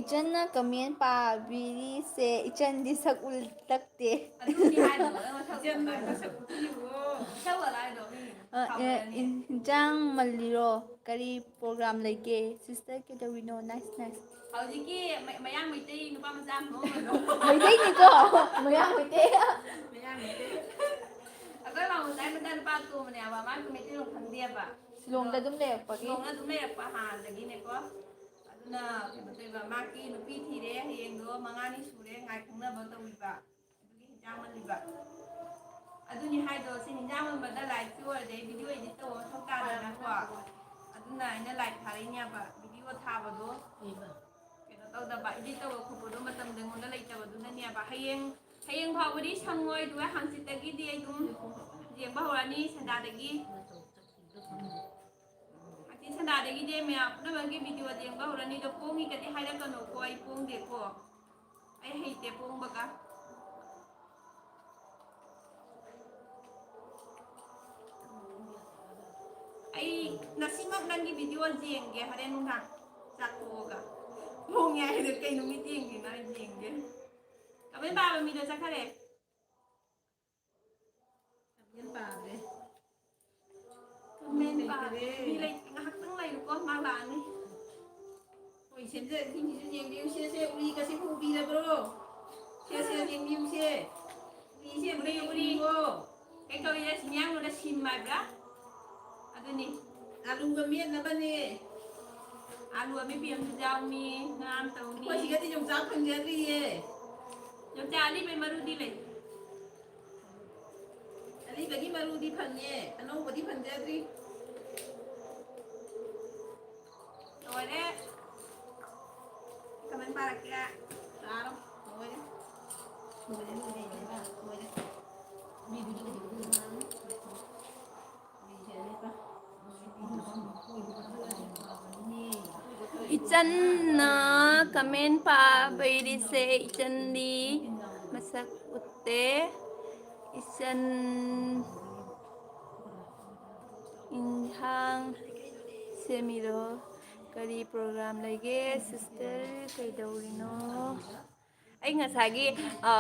ꯏꯆꯟꯅ comment ꯄꯥꯕꯤꯔꯤꯁꯦ, ꯏꯆꯟꯗꯤ ꯁꯛ ꯎꯠꯂꯛꯇꯦ꯫ ꯑꯗꯨꯗꯤ ꯍꯥꯏꯗꯣ, ꯅꯪ ꯃꯁꯛ ꯏꯆꯟꯗꯣ ꯎꯠꯂꯛꯑꯣ꯫ ꯃꯁꯛ ꯎꯠꯄꯤꯌꯨꯑꯣ꯫ ꯁꯛ ꯎꯠꯂꯛꯑꯣ ꯍꯥꯏꯗꯣ, ꯃꯤ ꯑ, ꯑꯦ, ꯁꯥꯎꯔꯅꯤ꯫ ꯏꯟ-, ꯏꯟꯖꯥꯡ ꯃꯜꯂꯤꯔꯣ? ꯀꯔꯤ program ꯂꯩꯒꯦ? Sister ꯀꯩꯗꯧꯔꯤꯅꯣ? Nice, nice꯫ ꯍꯧꯖꯤꯛꯀꯤ ꯃ-, ꯃꯌꯥꯡ ꯃꯩꯇꯩ ꯅꯨꯄꯥ ꯃꯆꯥ ꯑꯃ ꯅꯣꯛꯑꯝꯕꯗꯣ꯫ ꯃꯩꯇꯩꯅꯤꯀꯣ? ꯃꯌꯥꯡ ꯃꯩꯇꯩ꯫ ꯃꯌꯥꯡ ꯃꯩꯇꯩ꯫ ꯑꯩꯈꯣꯏ ꯃꯥꯃꯣꯆꯥꯒꯤ ꯃꯆꯥꯅꯨꯄꯥ ꯑꯇꯣꯝꯕꯅꯦꯕ, ꯃꯥꯁꯨ ꯃꯩꯇꯩꯂꯣꯟ ꯈꯪꯗꯦꯕ꯫ ꯁꯤꯂꯣꯡꯗ ꯑꯗꯣ ꯑꯗꯨꯝ ꯂꯩꯔꯛꯄꯒꯤ? ꯁꯤꯂꯣꯡꯗ ꯑꯗꯨꯝ ꯂꯩꯔꯛꯄ ꯍꯥꯟꯅꯗꯒꯤꯅꯦꯀꯣ꯫ ꯑꯗꯨꯅ ꯀꯩꯅꯣ ꯇꯧꯔꯤꯕ, ꯃꯥꯒꯤ ꯅꯨꯄꯤ ꯊꯤꯔꯦ, ꯍꯌꯦꯡꯗꯣ ꯃꯉꯥꯅꯤ ꯁꯨꯔꯦ, ꯉꯥꯏ ꯈꯪꯅꯕ ꯇꯧꯕꯤꯕ꯫ ꯑꯗꯨꯒꯤ ꯍꯤꯟꯖꯥꯡ ꯃꯜꯂꯤꯕ꯫ ꯑꯗꯨꯅꯤ ꯍꯥꯏꯗꯣ, ꯁꯤ ꯍꯤꯟꯖꯥꯡ ꯃꯟꯕꯗ live ꯀꯤ ꯑꯣꯏꯔꯗꯤ video edit ꯇꯧꯕ ꯃꯊꯧ ꯇꯥꯗꯅꯀꯣ꯫ ꯑꯗꯨꯅ ꯑꯩꯅ live ꯊꯥꯔꯛꯏꯅꯦꯕ, video ꯊꯥꯕꯗꯣ꯫ ꯀꯩꯕ? ꯀꯩꯅꯣ ꯇꯧꯗꯕ, edit ꯇꯧꯕ ꯈꯣꯠꯄꯗꯣ ꯃꯇꯝꯗꯣ ꯑꯩꯉꯣꯟꯗ ꯂꯩꯇꯕꯗꯨꯅꯅꯦꯕ꯫ ꯍꯌꯦꯡ, ꯍꯌꯦꯡ ꯐꯥꯎꯕꯗꯤ ꯁꯪꯉꯣꯏ, ꯑꯗꯨꯒ ꯍꯪꯆꯤꯠꯇꯒꯤꯗꯤ ꯑꯩ ꯑꯗꯨꯝ ꯌꯦꯡꯕ ꯍꯧꯔꯅꯤ, ꯁꯟꯗꯥꯗꯒꯤ꯫ ꯍꯪꯆꯤꯠ ꯁꯟꯗꯥꯗꯒꯤꯗꯤ ꯃꯌꯥꯝ ꯄꯨꯝꯅꯃꯛꯀꯤ video ꯌꯦꯡꯕ ꯍꯧꯔꯅꯤ꯫ ꯑꯗꯣ ꯄꯣꯡꯉꯤꯒꯗꯤ ꯍꯥꯏꯔꯛꯀꯅꯨꯀꯣ, ꯑꯩ ꯄꯣꯡꯗꯦꯀꯣ꯫ ꯑꯩ ꯍꯩꯇꯦ ꯄꯣꯡꯕꯒ꯫ ꯑꯩ ꯉꯁꯤꯃꯛ ꯅꯪꯒꯤ video ꯌꯦꯡꯒꯦ, ꯍꯣꯔꯦꯟ ꯅꯨꯡꯗꯥꯡ ꯆꯥꯛ ꯇꯣꯛꯑꯒ꯫ ꯄꯣꯡꯉꯦ ꯍꯥꯏꯗꯣ ꯀꯩ ꯅꯨꯃꯤꯠ ꯌꯦꯡꯗꯣꯏꯅꯣ? ꯑꯩ ꯌꯦꯡꯒꯦ꯫ Comment ꯄꯥꯕ ꯃꯤꯗꯣ ꯆꯠꯈꯔꯦ꯫ Comment ꯄꯥꯗ꯭ꯔꯦ꯫ Comment ꯄꯥꯗ꯭ꯔꯦ꯫ ꯃꯤ ꯂꯩꯇ꯭ꯔꯦ꯫ ꯃꯤ ꯂꯩꯇ꯭ꯔꯦ꯫ ꯉꯥꯏꯍꯥꯛꯇꯪ ꯂꯩꯔꯨꯀꯣ, ꯃꯥ ꯂꯥꯛꯑꯅꯤ꯫ ꯍꯣꯏ, ꯁꯦꯝꯖꯔꯤꯁꯤꯡꯁꯤꯁꯨ ꯌꯦꯡꯕꯤꯌꯨꯁꯦ, ꯁꯦ, ꯎꯔꯤꯒꯁꯦ ꯎꯕꯤꯔꯕ꯭ꯔꯣ? ꯁꯦ, ꯁꯦ, ꯌꯦꯡꯕꯤꯌꯨꯁꯦ꯫ ꯎꯔꯤꯉꯣ꯫ ꯀꯩ ꯀꯧꯏ? ꯃꯤꯌꯥꯡꯂꯣꯟꯗ ꯁꯤꯝ ꯍꯥꯏꯕ꯭ꯔꯥ? ꯑꯗꯨꯅꯤ꯫ ꯑꯂꯨꯒ ꯃꯦꯠꯅꯕꯅꯦ꯫ ꯑꯂꯨ ꯑꯃꯦꯠꯄꯤ ꯑꯃꯁꯨ ꯌꯥꯎꯅꯤ, ꯉꯥ ꯑꯃ ꯇꯧꯅꯤ꯫ ꯑꯩꯈꯣꯏ ꯁꯤꯒꯗꯤ ꯌꯣꯡꯆꯥꯛ ꯐꯪꯖꯗ꯭ꯔꯤꯌꯦ꯫ ꯌꯣꯡꯆꯥꯛ ꯑꯔꯤꯕꯩ ꯃꯔꯨꯗꯤ ꯂꯩ꯫ ꯑꯔꯤꯕꯒꯤ ꯃꯔꯨꯗꯤ ꯐꯪꯉꯦ, ꯑꯅꯧꯕꯗꯤ ꯐꯪꯖꯗ꯭ꯔꯤ꯫ ꯂꯣꯏꯔꯦ꯫ ꯀꯃꯥꯏꯅ ꯄꯥꯔꯛꯀꯦ? ꯄꯥꯔꯣ꯫ ꯂꯣꯏꯔꯦ꯫ ꯂꯣꯏꯔꯦ, ꯂꯣꯏꯔꯦ, ꯂꯣꯏꯔꯦ, ꯂꯣꯏꯔꯦ꯫ ꯏꯆꯟꯅ comment ꯄꯥꯕ ꯏꯔꯤꯁꯦ, ꯏꯆꯟꯗꯤ ꯃꯁꯛ ꯎꯠꯇꯦ꯫ ꯏꯆꯟ ꯏꯟꯁꯥꯡ ꯁꯦꯝꯃꯤꯔꯣ? ꯀꯔꯤ program ꯂꯩꯒꯦ? Sister ꯀꯩꯗꯧꯔꯤꯅꯣ? ꯑꯩ ꯉꯁꯥꯏꯒꯤ, ꯑ,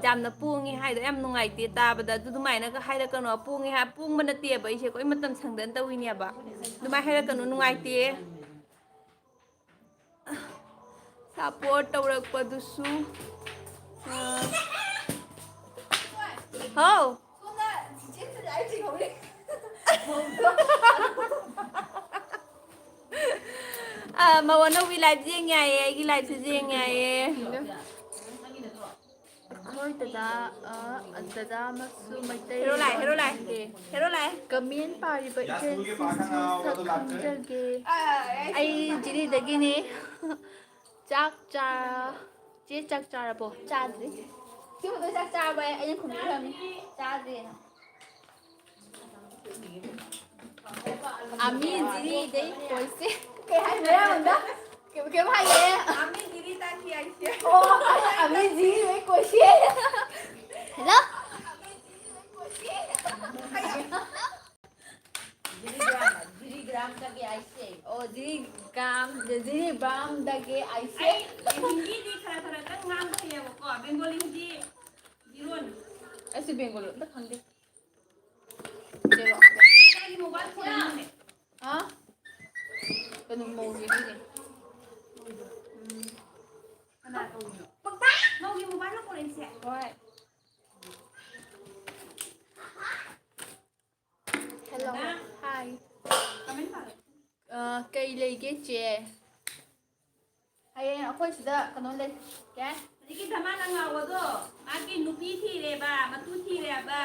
ꯌꯥꯝꯅ ꯄꯣꯡꯉꯦ ꯍꯥꯏꯗꯣ ꯌꯥꯝ ꯅꯨꯡꯉꯥꯏꯇꯦ ꯇꯥꯕꯗ꯫ ꯑꯗꯨ ꯑꯗꯨꯃꯥꯏꯅꯒ ꯍꯥꯏꯔꯛꯀꯅꯣ꯫ ꯄꯣꯡꯉꯦ ꯍꯥꯏ, ꯄꯣꯡꯕ ꯅꯠꯇꯦꯕ, ꯑꯩꯁꯦ ꯑꯩꯈꯣꯏ ꯃꯇꯝ ꯁꯪꯗꯅ ꯇꯧꯔꯤꯅꯦꯕ꯫ ꯑꯗꯨꯃꯥꯏꯅ ꯍꯥꯏꯔꯛꯀꯅꯨ, ꯅꯨꯡꯉꯥꯏꯇꯦ꯫ Support ꯇꯧꯔꯛꯄꯗꯨꯁꯨ, ꯑ, ꯍꯥꯎ꯫ ꯑ, ꯃꯧ ꯑꯅꯧꯕꯤ live ꯌꯦꯡ ꯌꯥꯏꯌꯦ, ꯑꯩꯒꯤ live ꯁꯤꯁꯨ ꯌꯦꯡ ꯌꯥꯏꯌꯦ꯫ ꯑꯩꯈꯣꯏ ꯗꯗꯥ, ꯑ, ꯗꯗꯥ ꯑꯃꯁꯨ ꯃꯩꯇꯩ ꯍꯦꯔꯣ ꯂꯥꯛꯑꯦ, ꯍꯦꯔꯣ ꯂꯥꯛꯑꯦ, ꯈꯪꯗꯦ꯫ ꯍꯦꯔꯣ ꯂꯥꯛꯑꯦ꯫ Comment ꯄꯥꯔꯤꯕ ꯏꯆꯦꯁꯤꯁꯨ ꯁꯛ ꯈꯪꯖꯒꯦ꯫ ꯑ, ꯑꯩ ꯑꯩ ꯖꯤꯔꯤꯗꯒꯤꯅꯦ꯫ ꯆꯥꯛ ꯆꯥ-, ꯆꯦ ꯆꯥꯛ ꯆꯥꯔꯕꯣ? ꯆꯥꯗ꯭ꯔꯤ꯫ ꯁꯤꯕꯨꯗꯣ ꯆꯥꯛ ꯆꯥꯔꯕꯣ? ꯑꯩꯅ ꯈꯨꯝꯕꯤꯈ꯭ꯔꯕꯅꯤ꯫ ꯆꯥꯗ꯭ꯔꯤꯅ꯫ ꯑꯃꯤ ꯖꯤꯔꯤꯗꯩ ꯀꯣꯏꯁꯦ꯫ ꯀꯩ ꯍꯥꯏꯅꯣ ꯌꯥꯝꯅ? ꯀꯩ, ꯀꯩꯝ ꯍꯥꯏꯌꯦ꯫ ꯑꯃꯤ ꯖꯤꯔꯤ ꯇꯥꯛꯈꯤ ꯍꯥꯏꯁꯦ꯫ ꯑꯣ, ꯑꯃꯤ ꯖꯤꯔꯤꯗꯩ ꯀꯣꯏꯁꯦ꯫ ꯍꯜꯂꯣ? ꯖꯤꯔꯤꯒ꯭ꯔꯥꯝ, ꯖꯤꯔꯤꯒ꯭ꯔꯥꯝꯗꯒꯤ ꯑꯩꯁꯦ꯫ ꯑꯣ, ꯖꯤꯔꯤꯒ꯭ꯔꯥꯝ, ꯖꯤꯔꯤꯕꯥꯝꯗꯒꯤ ꯑꯩꯁꯦ꯫ ꯑꯩ ꯍꯤꯟꯗꯤꯗꯤ ꯈꯔ ꯈꯔꯇꯪ ꯉꯥꯡꯕ ꯍꯩꯌꯦꯕꯀꯣ, ꯕꯦꯡꯒꯣꯂꯤ, ꯍꯤꯟꯗꯤ ꯏꯔꯣꯟ꯫ ꯑꯩꯁꯨ ꯕꯦꯡꯒꯣꯂꯤ ꯑꯝꯇ ꯈꯪꯗꯦ꯫ ꯀꯅꯥꯒꯤ mobile phone ꯅꯣꯅꯦ? ꯍꯥ? ꯀꯩꯅꯣ ꯃꯧꯒꯤ ꯃꯤꯅꯦ꯫ ꯎꯝ꯫ ꯀꯅꯥ ꯇꯧꯔꯤꯅꯣ? ꯃꯧꯒꯤ mobile ꯅꯣ ꯄꯣꯔꯛꯏꯁꯦ? ꯍꯣꯏ꯫ ꯍꯌꯦꯡ ꯑꯩꯈꯣꯏ ꯁꯤꯗ ꯀꯩꯅꯣ ꯂꯩ꯫ ꯀꯩ ꯍꯥꯏ? ꯍꯧꯖꯤꯛꯀꯤ ꯙꯃꯥꯅ ꯉꯥꯎꯕꯗꯣ ꯃꯥꯒꯤ ꯅꯨꯄꯤ ꯊꯤꯔꯦꯕ, ꯃꯇꯨ ꯊꯤꯔꯦꯕ꯫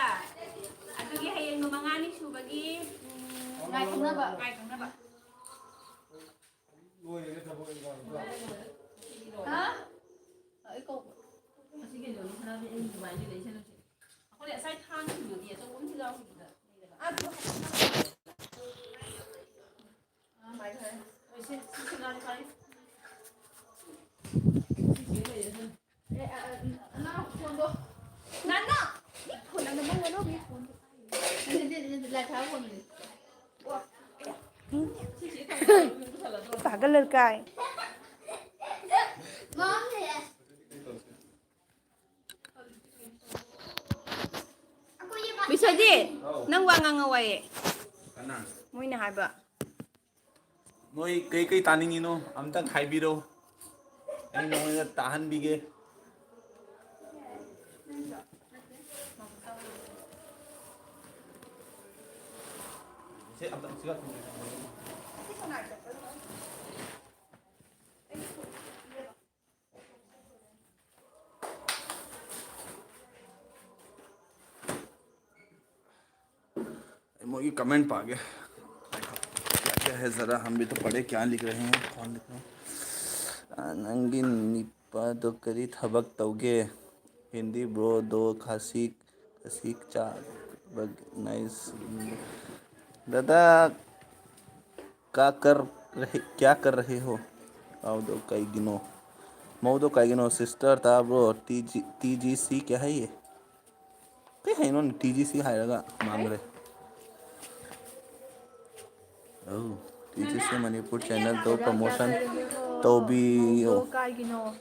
ꯑꯗꯨꯒꯤ ꯍꯌꯦꯡꯗꯣ ꯃꯉꯥꯅꯤ ꯁꯨꯕꯒꯤ, ꯎꯝ, ꯉꯥꯏ ꯈꯪꯅꯕ꯫ ꯉꯥꯏ ꯈꯪꯅꯕ꯫ ꯂꯣꯏꯔꯦꯅꯦ ꯊꯕꯛ ꯏꯪꯈꯥꯡ꯫ ꯍꯥ? ꯑꯩ ꯀꯧꯕ꯫ ꯑꯁꯤ ꯀꯩꯅꯣꯅꯤ, ꯁꯅꯥꯕꯤ, ꯑꯩ ꯑꯗꯨꯃꯥꯏꯅ ꯂꯩꯁꯜꯂꯨꯁꯦ꯫ ꯑꯩꯈꯣꯏ ꯉꯁꯥꯏ ꯊꯥꯡ ꯊꯤꯟꯕꯗꯤ ꯑꯆꯧꯕ ꯑꯃꯁꯨ ꯌꯥꯎꯈꯤꯕꯗ꯫ ꯑꯥ, ꯁꯤ, ꯁꯤ, ꯁꯤ ꯉꯥꯏ, ꯉꯥꯏ꯫ ꯁꯤꯁꯦ ꯂꯩꯔꯦ꯫ ꯑꯦ, ꯑ, ꯑ, ꯅꯅꯥꯎ ꯐꯣꯟꯗꯣ꯫ ꯅꯅꯥꯎ! ꯃꯤ ꯐꯣꯟ ꯑꯃ ꯃꯉꯣꯟꯗ ꯃꯤ ꯐꯣꯟꯗꯣ꯫ ꯅꯠꯇꯦ, ꯅꯠꯇꯦ, ꯅꯠꯇꯦ, ꯂꯥꯏ ꯊꯥꯕ ꯐꯣꯟꯗꯨꯅꯤ꯫ ꯄꯥꯒꯜ ꯂꯩꯀꯥꯏ꯫ ꯕꯤꯁ꯭ꯋꯖꯤꯠ, ꯅꯪ ꯋꯥ ꯉꯥꯡꯉꯧ ꯍꯥꯏꯌꯦ꯫ ꯀꯅꯥ? ꯃꯣꯏꯅ ꯍꯥꯏꯕ꯫ ꯅꯣꯏ ꯀꯩꯀꯩ ꯇꯥꯅꯤꯡꯉꯤꯅꯣ ꯑꯝꯇꯪ ꯍꯥꯏꯕꯤꯔꯣ, ꯑꯩ ꯅꯉꯣꯟꯗ ꯇꯥꯍꯟꯕꯤꯒꯦ꯫ ꯁꯦ, ꯑꯝꯇꯪ ꯁꯤꯒ ꯊꯝꯃꯣ꯫ ꯃꯣꯏꯒꯤ comment ꯄꯥꯒꯦ꯫ क्या क्या है, ज़रा हम भी तो पढ़े, क्या लिख रहे हैं, कौन लिख रहे हैं? ꯅꯪꯒꯤ ꯅꯤꯄꯥꯗꯣ ꯀꯔꯤ ꯊꯕꯛ ꯇꯧꯒꯦ? ꯍꯤꯟꯗꯤ ꯕ꯭ꯔꯣꯗꯣ ꯈꯥꯁꯤ, ꯈꯥꯁꯤ ꯆꯥꯕ nice꯫ दादा, क्या कर रहे, क्या कर रहे हो? ꯃꯧꯗꯣ ꯀꯩꯒꯤꯅꯣ? ꯃꯧꯗꯣ ꯀꯩꯒꯤꯅꯣ? Sister ꯇꯥꯕ꯭ꯔꯣ? T G, T G C ꯀꯌꯥ ꯍꯥꯏꯌꯦ? ꯀꯩ ꯍꯥꯏꯅꯣ? ꯇꯤ ꯖꯤ ꯁꯤ ꯍꯥꯏꯔꯒ ꯃꯥꯡꯈ꯭ꯔꯦ꯫ ꯑꯧ, T G C Manipur channel ꯗꯣ promotion ꯇꯧꯕꯤꯌꯣ꯫ ꯀꯥꯏꯒꯤꯅꯣ?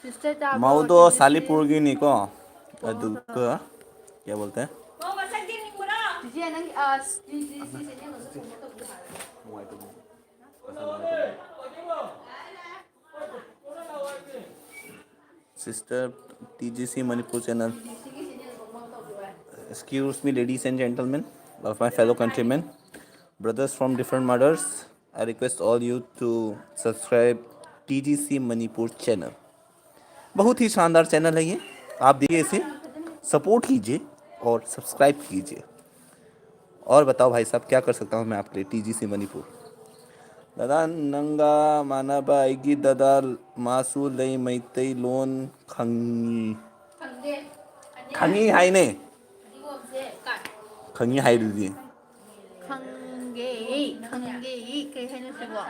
Sister ꯇꯥꯕ꯭ꯔꯣ? ꯃꯧꯗꯣ ꯇꯤ ꯖꯤ ꯁꯤ? ꯁꯥꯂꯤꯄꯨꯔꯒꯤꯅꯤꯀꯣ꯫ ꯑꯗꯨꯒ, क्या बोलते हैं? ꯆꯤꯆꯦ, ꯅꯪ, ꯑ, ꯇꯤ ꯖꯤ ꯁꯤ channel ꯗꯣ promote ꯇꯧꯕꯤꯌꯣ ꯍꯥꯏꯔꯒ꯫ Sister, T G C Manipur channel. Excuse me, ladies and gentlemen, of my fellow countrymen, brothers from different mothers. I request all you to subscribe T G C Manipur channel. बहुत ही शानदार channel है ये, आप देखिए इसे, support कीजिए और subscribe कीजिए। और बताओ भाई साहब, क्या कर सकता हूँ मैं आपके लिए, टीजीसी मणिपुर। दादा नंगा मानबा आएगी दादा, मासू लई मैतई लोन खंगी। खंगी हाई ने। खंगी हाई दीदी। खंगे, खंगे, कहीं नहीं से वो।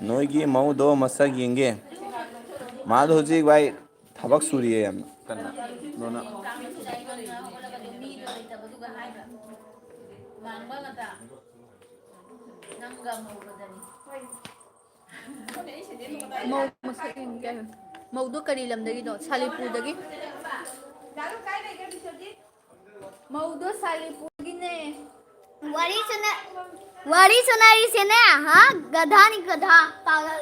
ꯅꯣꯏꯒꯤ ꯃꯧꯗꯣ ꯃꯁꯛ ꯌꯦꯡꯒꯦ꯫ ꯃꯥꯗꯣ ꯍꯧꯖꯤꯛ ꯚꯥꯏ ꯊꯕꯛ ꯁꯨꯔꯤꯌꯦ ꯌꯥꯝꯅ ꯀꯟꯅ꯫ ꯑꯗꯨꯅ ꯃꯧ ꯃꯁꯛ ꯌꯦꯡꯒꯦ꯫ ꯃꯧꯗꯣ ꯀꯔꯤ ꯂꯝꯗꯒꯤꯅꯣ? ꯁꯥꯂꯤꯄꯨꯔꯗꯒꯤ꯫ ꯃꯧꯗꯣ ꯁꯥꯂꯤꯄꯨꯔꯒꯤꯅꯦ꯫ ꯋꯥꯔꯤ ꯁꯥꯟꯅ-, ꯋꯥꯔꯤ ꯁꯥꯟꯅꯔꯤꯁꯦꯅꯦ, ꯍꯥ? ꯒꯙꯥꯅꯤ, ꯒꯙꯥ꯫ ꯄꯥꯒꯜ꯫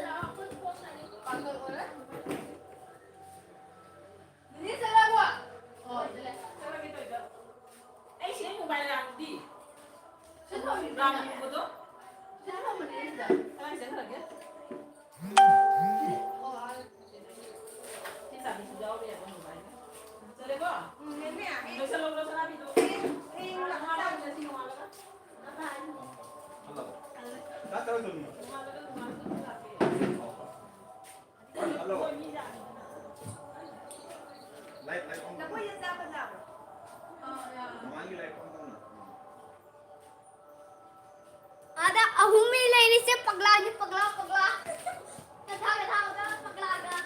ꯑꯗ ꯑꯍꯨꯝ ꯃꯤ ꯂꯩꯔꯤꯁꯦ ꯄꯒꯂꯥꯒꯤ ꯄꯒꯂꯥ, ꯄꯒꯂꯥ꯫ ꯀꯊꯥ, ꯀꯊꯥ, ꯄꯒꯂꯥꯒ꯫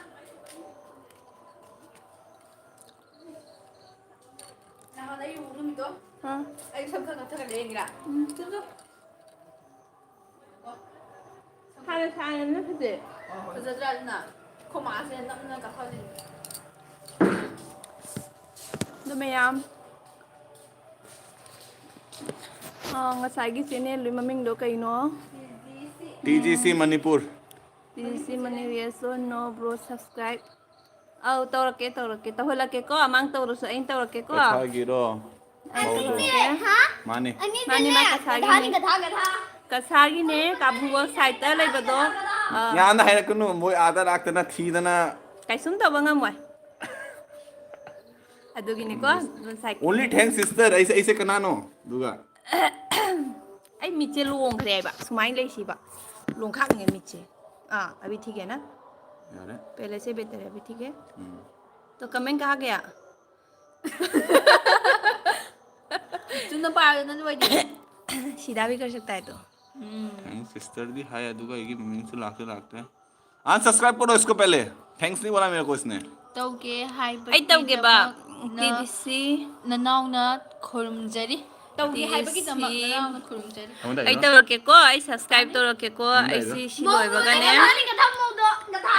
ꯅꯍꯥꯟ ꯑꯩ ꯎꯕ ꯅꯨꯃꯤꯠꯇꯣ, ꯑꯥ꯫ ꯑꯩ ꯁꯝ ꯈꯔ ꯀꯛꯊꯠꯂꯒ ꯂꯦꯡꯉꯤꯔꯥ? ꯎꯝ꯫ ꯆꯨꯝ, ꯆꯨꯝ꯫ ꯍꯥꯟꯅ ꯁꯥꯡꯉꯦꯅ ꯐꯖꯩ꯫ ꯐꯖꯗ꯭ꯔꯥ ꯑꯗꯨꯅ? ꯈꯣꯃꯥꯁꯦ ꯅꯝꯅ ꯀꯛꯊꯠꯂꯤꯅꯦ꯫ ꯑꯗꯨ ꯃꯌꯥꯝ, ꯑꯥ, ꯉꯁꯥꯏꯒꯤ ꯆꯦꯅꯦꯜꯗꯨꯒꯤ ꯃꯃꯤꯡꯗꯣ ꯀꯩꯅꯣ? T G C Manipur. T G C Manipur, yes or no, bro, subscribe꯫ ꯑꯧ, ꯇꯧꯔꯛꯀꯦ, ꯇꯧꯔꯛꯀꯦ꯫ ꯇꯧꯍꯜꯂꯛꯀꯦꯀꯣ꯫ ꯃꯥꯡ ꯇꯧꯔꯁꯨ ꯑꯩꯅ ꯇꯧꯔꯛꯀꯦꯀꯣ꯫ ꯀꯁꯥꯒꯤꯔꯣ? ꯑꯩ ꯃꯧꯗꯣ? ꯇꯧꯔꯛꯀꯦ꯫ ꯃꯥꯅꯦ꯫ ꯃꯥꯅꯦ, ꯃꯥ ꯀꯁꯥꯒꯤꯅꯦ꯫ ꯀꯁꯥꯒꯤꯅꯦ꯫ ꯀꯥꯕꯨꯒꯣ side ꯇ ꯂꯩꯕꯗꯣ, ꯑ, ꯌꯥꯝꯅ ꯍꯥꯏꯔꯛꯀꯅꯨ, ꯃꯣꯏ ꯑꯥꯗ ꯂꯥꯛꯇꯅ ꯊꯤꯗꯅ꯫ ꯀꯩꯁꯨꯝ ꯇꯧꯕ ꯉꯝꯃꯣꯏ꯫ ꯑꯗꯨꯒꯤꯅꯤꯀꯣ, ꯉꯁꯥꯏ Only thanks, sister. ꯑꯩꯁꯦ, ꯑꯩꯁꯦ ꯀꯅꯥꯅꯣ? ꯑꯗꯨꯒ ꯑꯩ ꯃꯤꯠꯁꯦ ꯂꯣꯡꯈ꯭ꯔꯦꯕ, ꯁꯨꯃꯥꯏꯅ ꯂꯩꯁꯤꯕ꯫ ꯂꯣꯡꯈꯥꯛꯅꯤꯡꯉꯦ ꯃꯤꯠꯁꯦ꯫ ꯑꯥ, ꯑꯕꯤ ꯊꯤꯒꯦꯅ꯫ ꯌꯥꯔꯦ꯫ ꯄꯦꯂꯦꯁꯦ ꯕꯦꯇꯔ ꯑꯕꯤ ꯊꯤꯒꯦ꯫ ꯎꯝ꯫ तो कमेंट कहाँ गया? चुन पाया ना भाई। सीधा भी कर सकता है तो। ꯎꯝ꯫ Thanks, sister ꯗꯤ ꯍꯥꯏ, ꯑꯗꯨꯒ ꯑꯩꯒꯤ ꯃꯃꯤꯡꯁꯨ ꯂꯥꯛꯇꯦ, ꯂꯥꯛꯇꯦ꯫ Unsubscribe करो इसको पहले। Thanks नहीं बोला मेरे को इसने। ꯇꯧꯒꯦ ꯍꯥꯏꯕꯒꯤꯗꯃꯛ ꯑꯩ ꯇꯧꯒꯦꯕ꯫ ꯅ-, ꯇꯤ ꯗꯤ ꯁꯤ꯫ ꯅꯅꯥꯎꯅ ꯈꯨꯔꯨꯝꯖꯔꯤ꯫ ꯇꯧꯒꯦ ꯍꯥꯏꯕꯒꯤꯗꯃꯛ ꯇꯤ ꯗꯤ ꯁꯤ꯫ ꯅꯅꯥꯎꯅ ꯈꯨꯔꯨꯝꯖꯔꯤ꯫ ꯑꯩ ꯇꯧꯔꯛꯀꯦꯀꯣ, ꯑꯩ subscribe ꯇꯧꯔꯛꯀꯦꯀꯣ, ꯑꯃꯨꯛ ꯑꯩ ꯂꯩꯔꯣ꯫ ꯁꯤ, ꯁꯤ ꯂꯣꯏꯕꯒꯅꯦ꯫